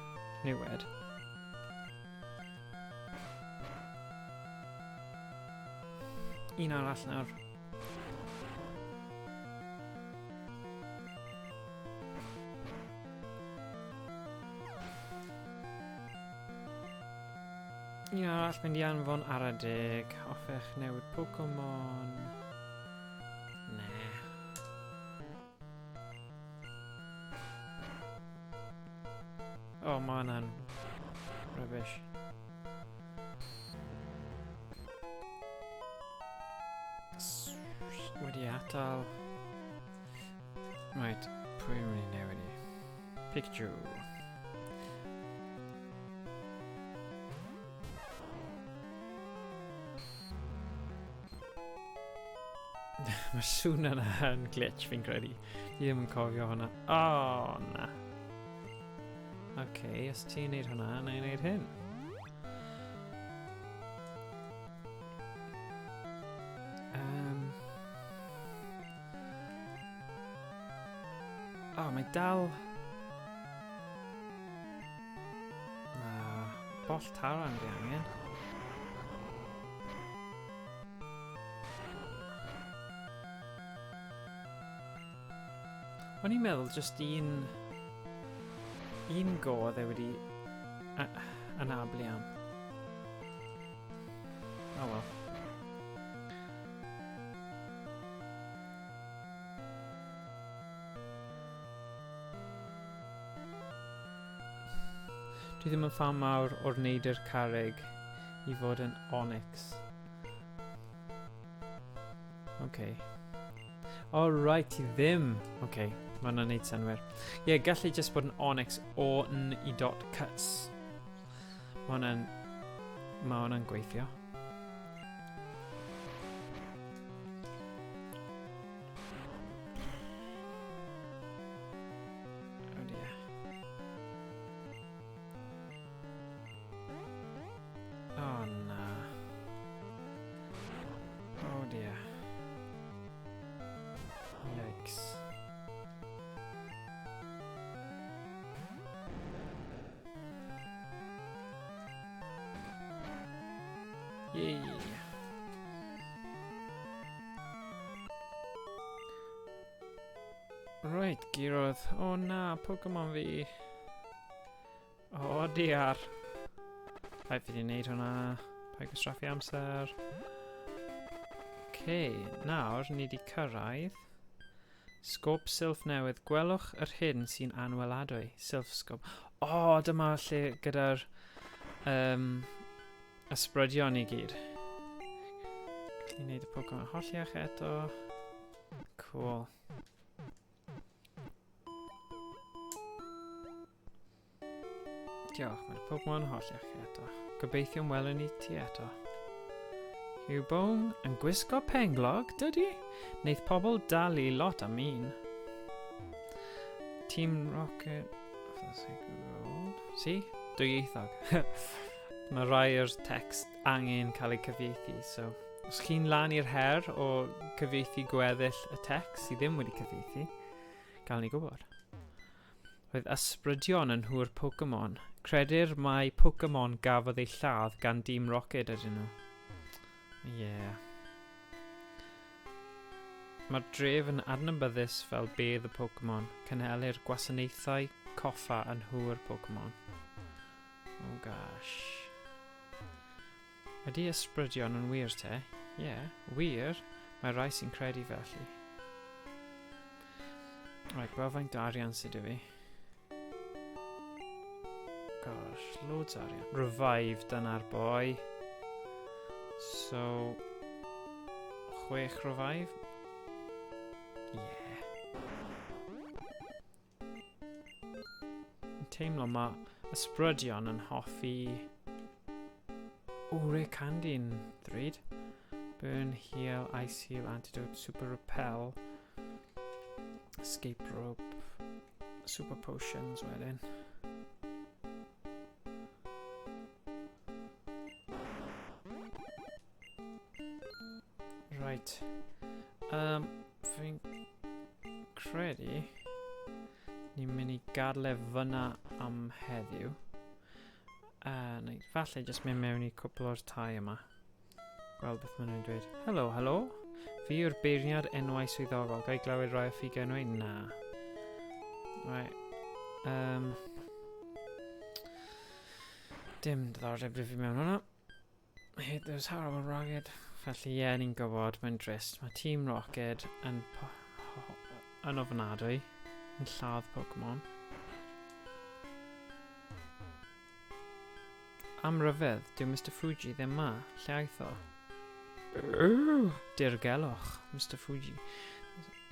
niwed. Un arall nawr. Un arall mynd i anfon ar adeg. Hoffech newid Pokemon. Ne. O, oh, mae hwnna'n rubbish. Wedi atal. Right, pwy yn mynd i newid i? Pikachu. Mae'r sŵn yna yn glitch fi'n credu. Fi ddim yn cofio hwnna. Oh, na. Oce, okay, os ti'n neud hwnna, na i neud hyn. Oh, mae dal... Na, boll taran fi angen. O'n i'n meddwl just un... Un go oedd e wedi anablu am. Oh well. Dwi ddim yn fan mawr o'r neidr carreg i fod yn onyx. Okay. Oh, right, ti ddim. Okay, mae hwnna'n neud synwyr. Ie, yeah, gallu just bod yn onyx o n i dot cuts. Mae hwnna'n... Mae hwnna'n gweithio. Oh dear. Yay. Right, gurodd. O na, Pokemon fi. O diar. Rhaid fi wedi gwneud hwnna. Paid gwastraffu amser. OK, nawr ni wedi cyrraedd. Sgôp silff newydd. Gwelwch yr hyn sy'n anweladwy. Silff sgôp. O, oh, dyma lle gyda'r um, ysbrydion i gyd. Gallu gwneud y Pokemon holliach eto. Cool. Diolch, mae'r Pokemon holliach eto. Gobeithio welwn ni ti eto. Cubone yn gwisgo penglog, dydy? Neith pobl dalu lot am un. Team Rocket... See? Dwyieithog. Mae rai o'r text angen cael ei cyfieithu, so... Os chi'n lan i'r her o cyfieithu gweddill y text sydd ddim wedi cyfieithu, gael ni gwybod. Roedd ysbrydion yn nhŵr Pokemon. Credir mai Pokemon gafodd eu lladd gan Dîm Rocket ydyn nhw. Ie. Yeah. Mae'r dref yn adnabyddus fel bedd y Pokemon. Cynhelir gwasanaethau coffa yn nhŵr Pokemon. Oh gosh. Ydy ysbrydion yn wir te? Ie, yeah, wir. Mae rai sy'n credu felly. Right, gweld faint o arian sydd 'da fi. Gosh, loads o arian. Revive, dyna'r boi. So, 6 revive. Yeah. Yn teimlo mae ysbrydion yn hoffi... O, Rare Candy'n ddrud. Burn, Heal, Ice Heal, Antidote, Super Repel, Escape Rope, Super Potions wedyn. Right. Fi'n credu ni'n mynd i gadael e fyna am heddiw. Neu falle jyst mynd mewn i cwpl o'r tai yma. Gweld beth maen nhw'n dweud. Helo, helo. Fi yw'r beirniad enwau swyddogol. Ga i glywed rai o ffug enwau? Na. Right. Dim diddordeb fi mewn hwnna. Hate those horrible Rocket. Felly ie, yeah, ni'n gwybod, mae'n drist. Mae Team Rocket yn, yn ofnadwy, yn lladd Pokemon. Am ryfedd, dyw Mr Fuji ddim ma. Lle aeth o? Dirgelwch, Mr Fuji.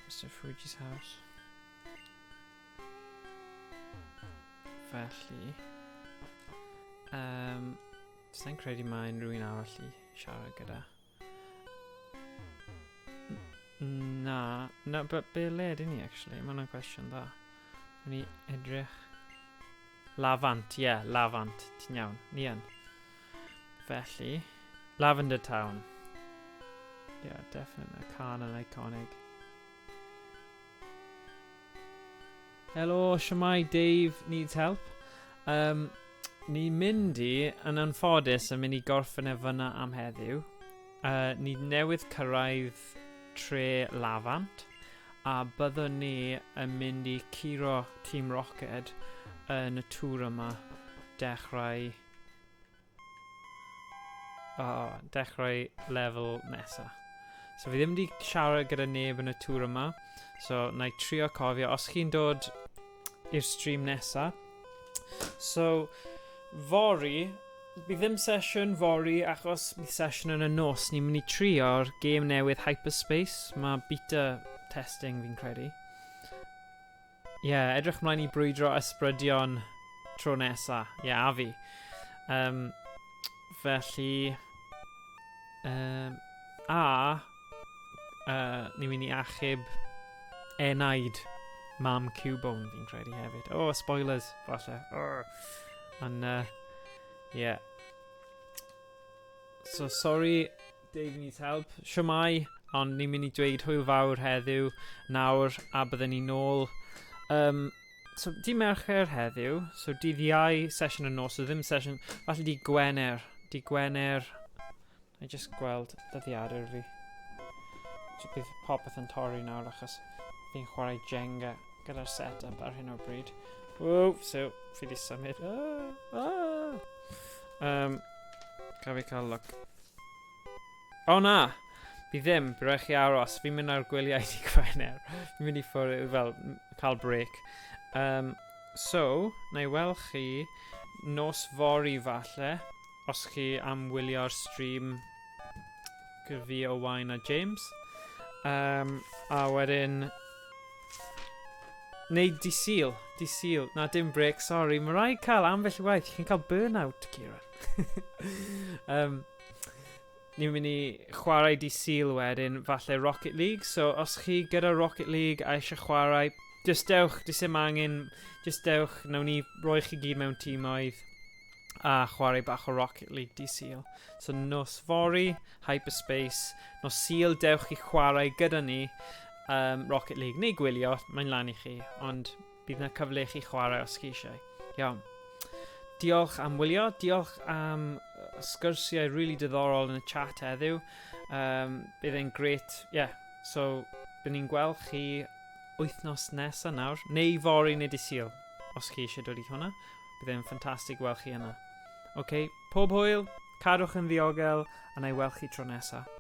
Mr Fuji's house. Felly... Sa'n credu mae unrhyw un arall i siarad gyda. Na, na, but be le ydyn ni, actually? Mae hwnna'n cwestiwn dda. Ni edrych... Lafant, ie, yeah, Lafant. Ti'n iawn, ni yn. Felly, Lavender Town. Yeah, definitely. Can yn iconic. Helo, siamai, Dave needs help. Ni'n mynd i, yn anffodus, yn mynd i gorffen e fyna am heddiw. Ni newydd cyrraedd tre Lafant, a byddwn ni yn mynd i curo Team Rocket yn y tŵr yma dechrau oh, dechrau lefel nesa. So fi ddim wedi siarad gyda neb yn y tŵr yma, so na i trio cofio os chi'n dod i'r stream nesa. So, fory, bydd ddim sesiwn fory achos bydd sesiwn yn y nos. Ni'n mynd i trio'r gêm newydd Hyperspace. Mae beta testing fi'n credu. Ie, yeah, edrych mlaen i brwydro ysbrydion tro nesa. Ie, yeah, a fi. Felly... A ni'n mynd i achub enaid mam Cubone fi'n credu hefyd. Oh, spoilers, falle. Oh. Ond, yeah. So, sorry, Dave needs help. Siwmai, ond ni'n mynd i dweud hwyl fawr heddiw nawr a byddwn ni nôl. So, di Mercher heddiw, so dydd Iau sesiwn y nos, so ddim sesiwn, falle di Gwener. Di Gwener. Na i just gweld dyddiadur fi. So bydd popeth yn torri nawr achos fi'n chwarae Jenga gyda'r set-up ar hyn o bryd. Ww, so fi di symud. Ah, ah. Gaf fi cael look. O na! Fi ddim, bydd rhaid chi aros. Fi'n mynd ar gwyliau di Gwener. Fi'n mynd i ffwrdd, fel, cael break. So, na i weld chi nos fory falle, os chi am wylio'r stream gyda fi, Owain a James. A wedyn, neu di Sul, di Sul. Na, dim break, sorry. Mae rhaid cael ambell waith. Chi'n cael burnout, Kieran. Ni'n mynd i chwarae di Sul wedyn, falle Rocket League. So, os chi gyda Rocket League a eisiau chwarae, just dewch, does dim angen, just dewch, nawn ni roi chi gyd mewn tîmoedd a chwarae bach o Rocket League di Sul. So, nos fory, Hyperspace, nos Sul, dewch i chwarae gyda ni Rocket League, neu gwylio, mae'n lan i chi, ond bydd yna cyfle i chi chwarae os chi eisiau. Iawn. Diolch am wylio, diolch am sgyrsiau really diddorol yn y chat heddiw. Bydd e'n great, yeah. So, bydd ni'n gweld chi wythnos nesaf nawr, neu fory neu di Sul, os chi eisiau dod i hwnna. Bydd e'n ffantastig gweld chi yna. OK, pob hwyl, cadwch yn ddiogel, a na i weld chi tro nesaf.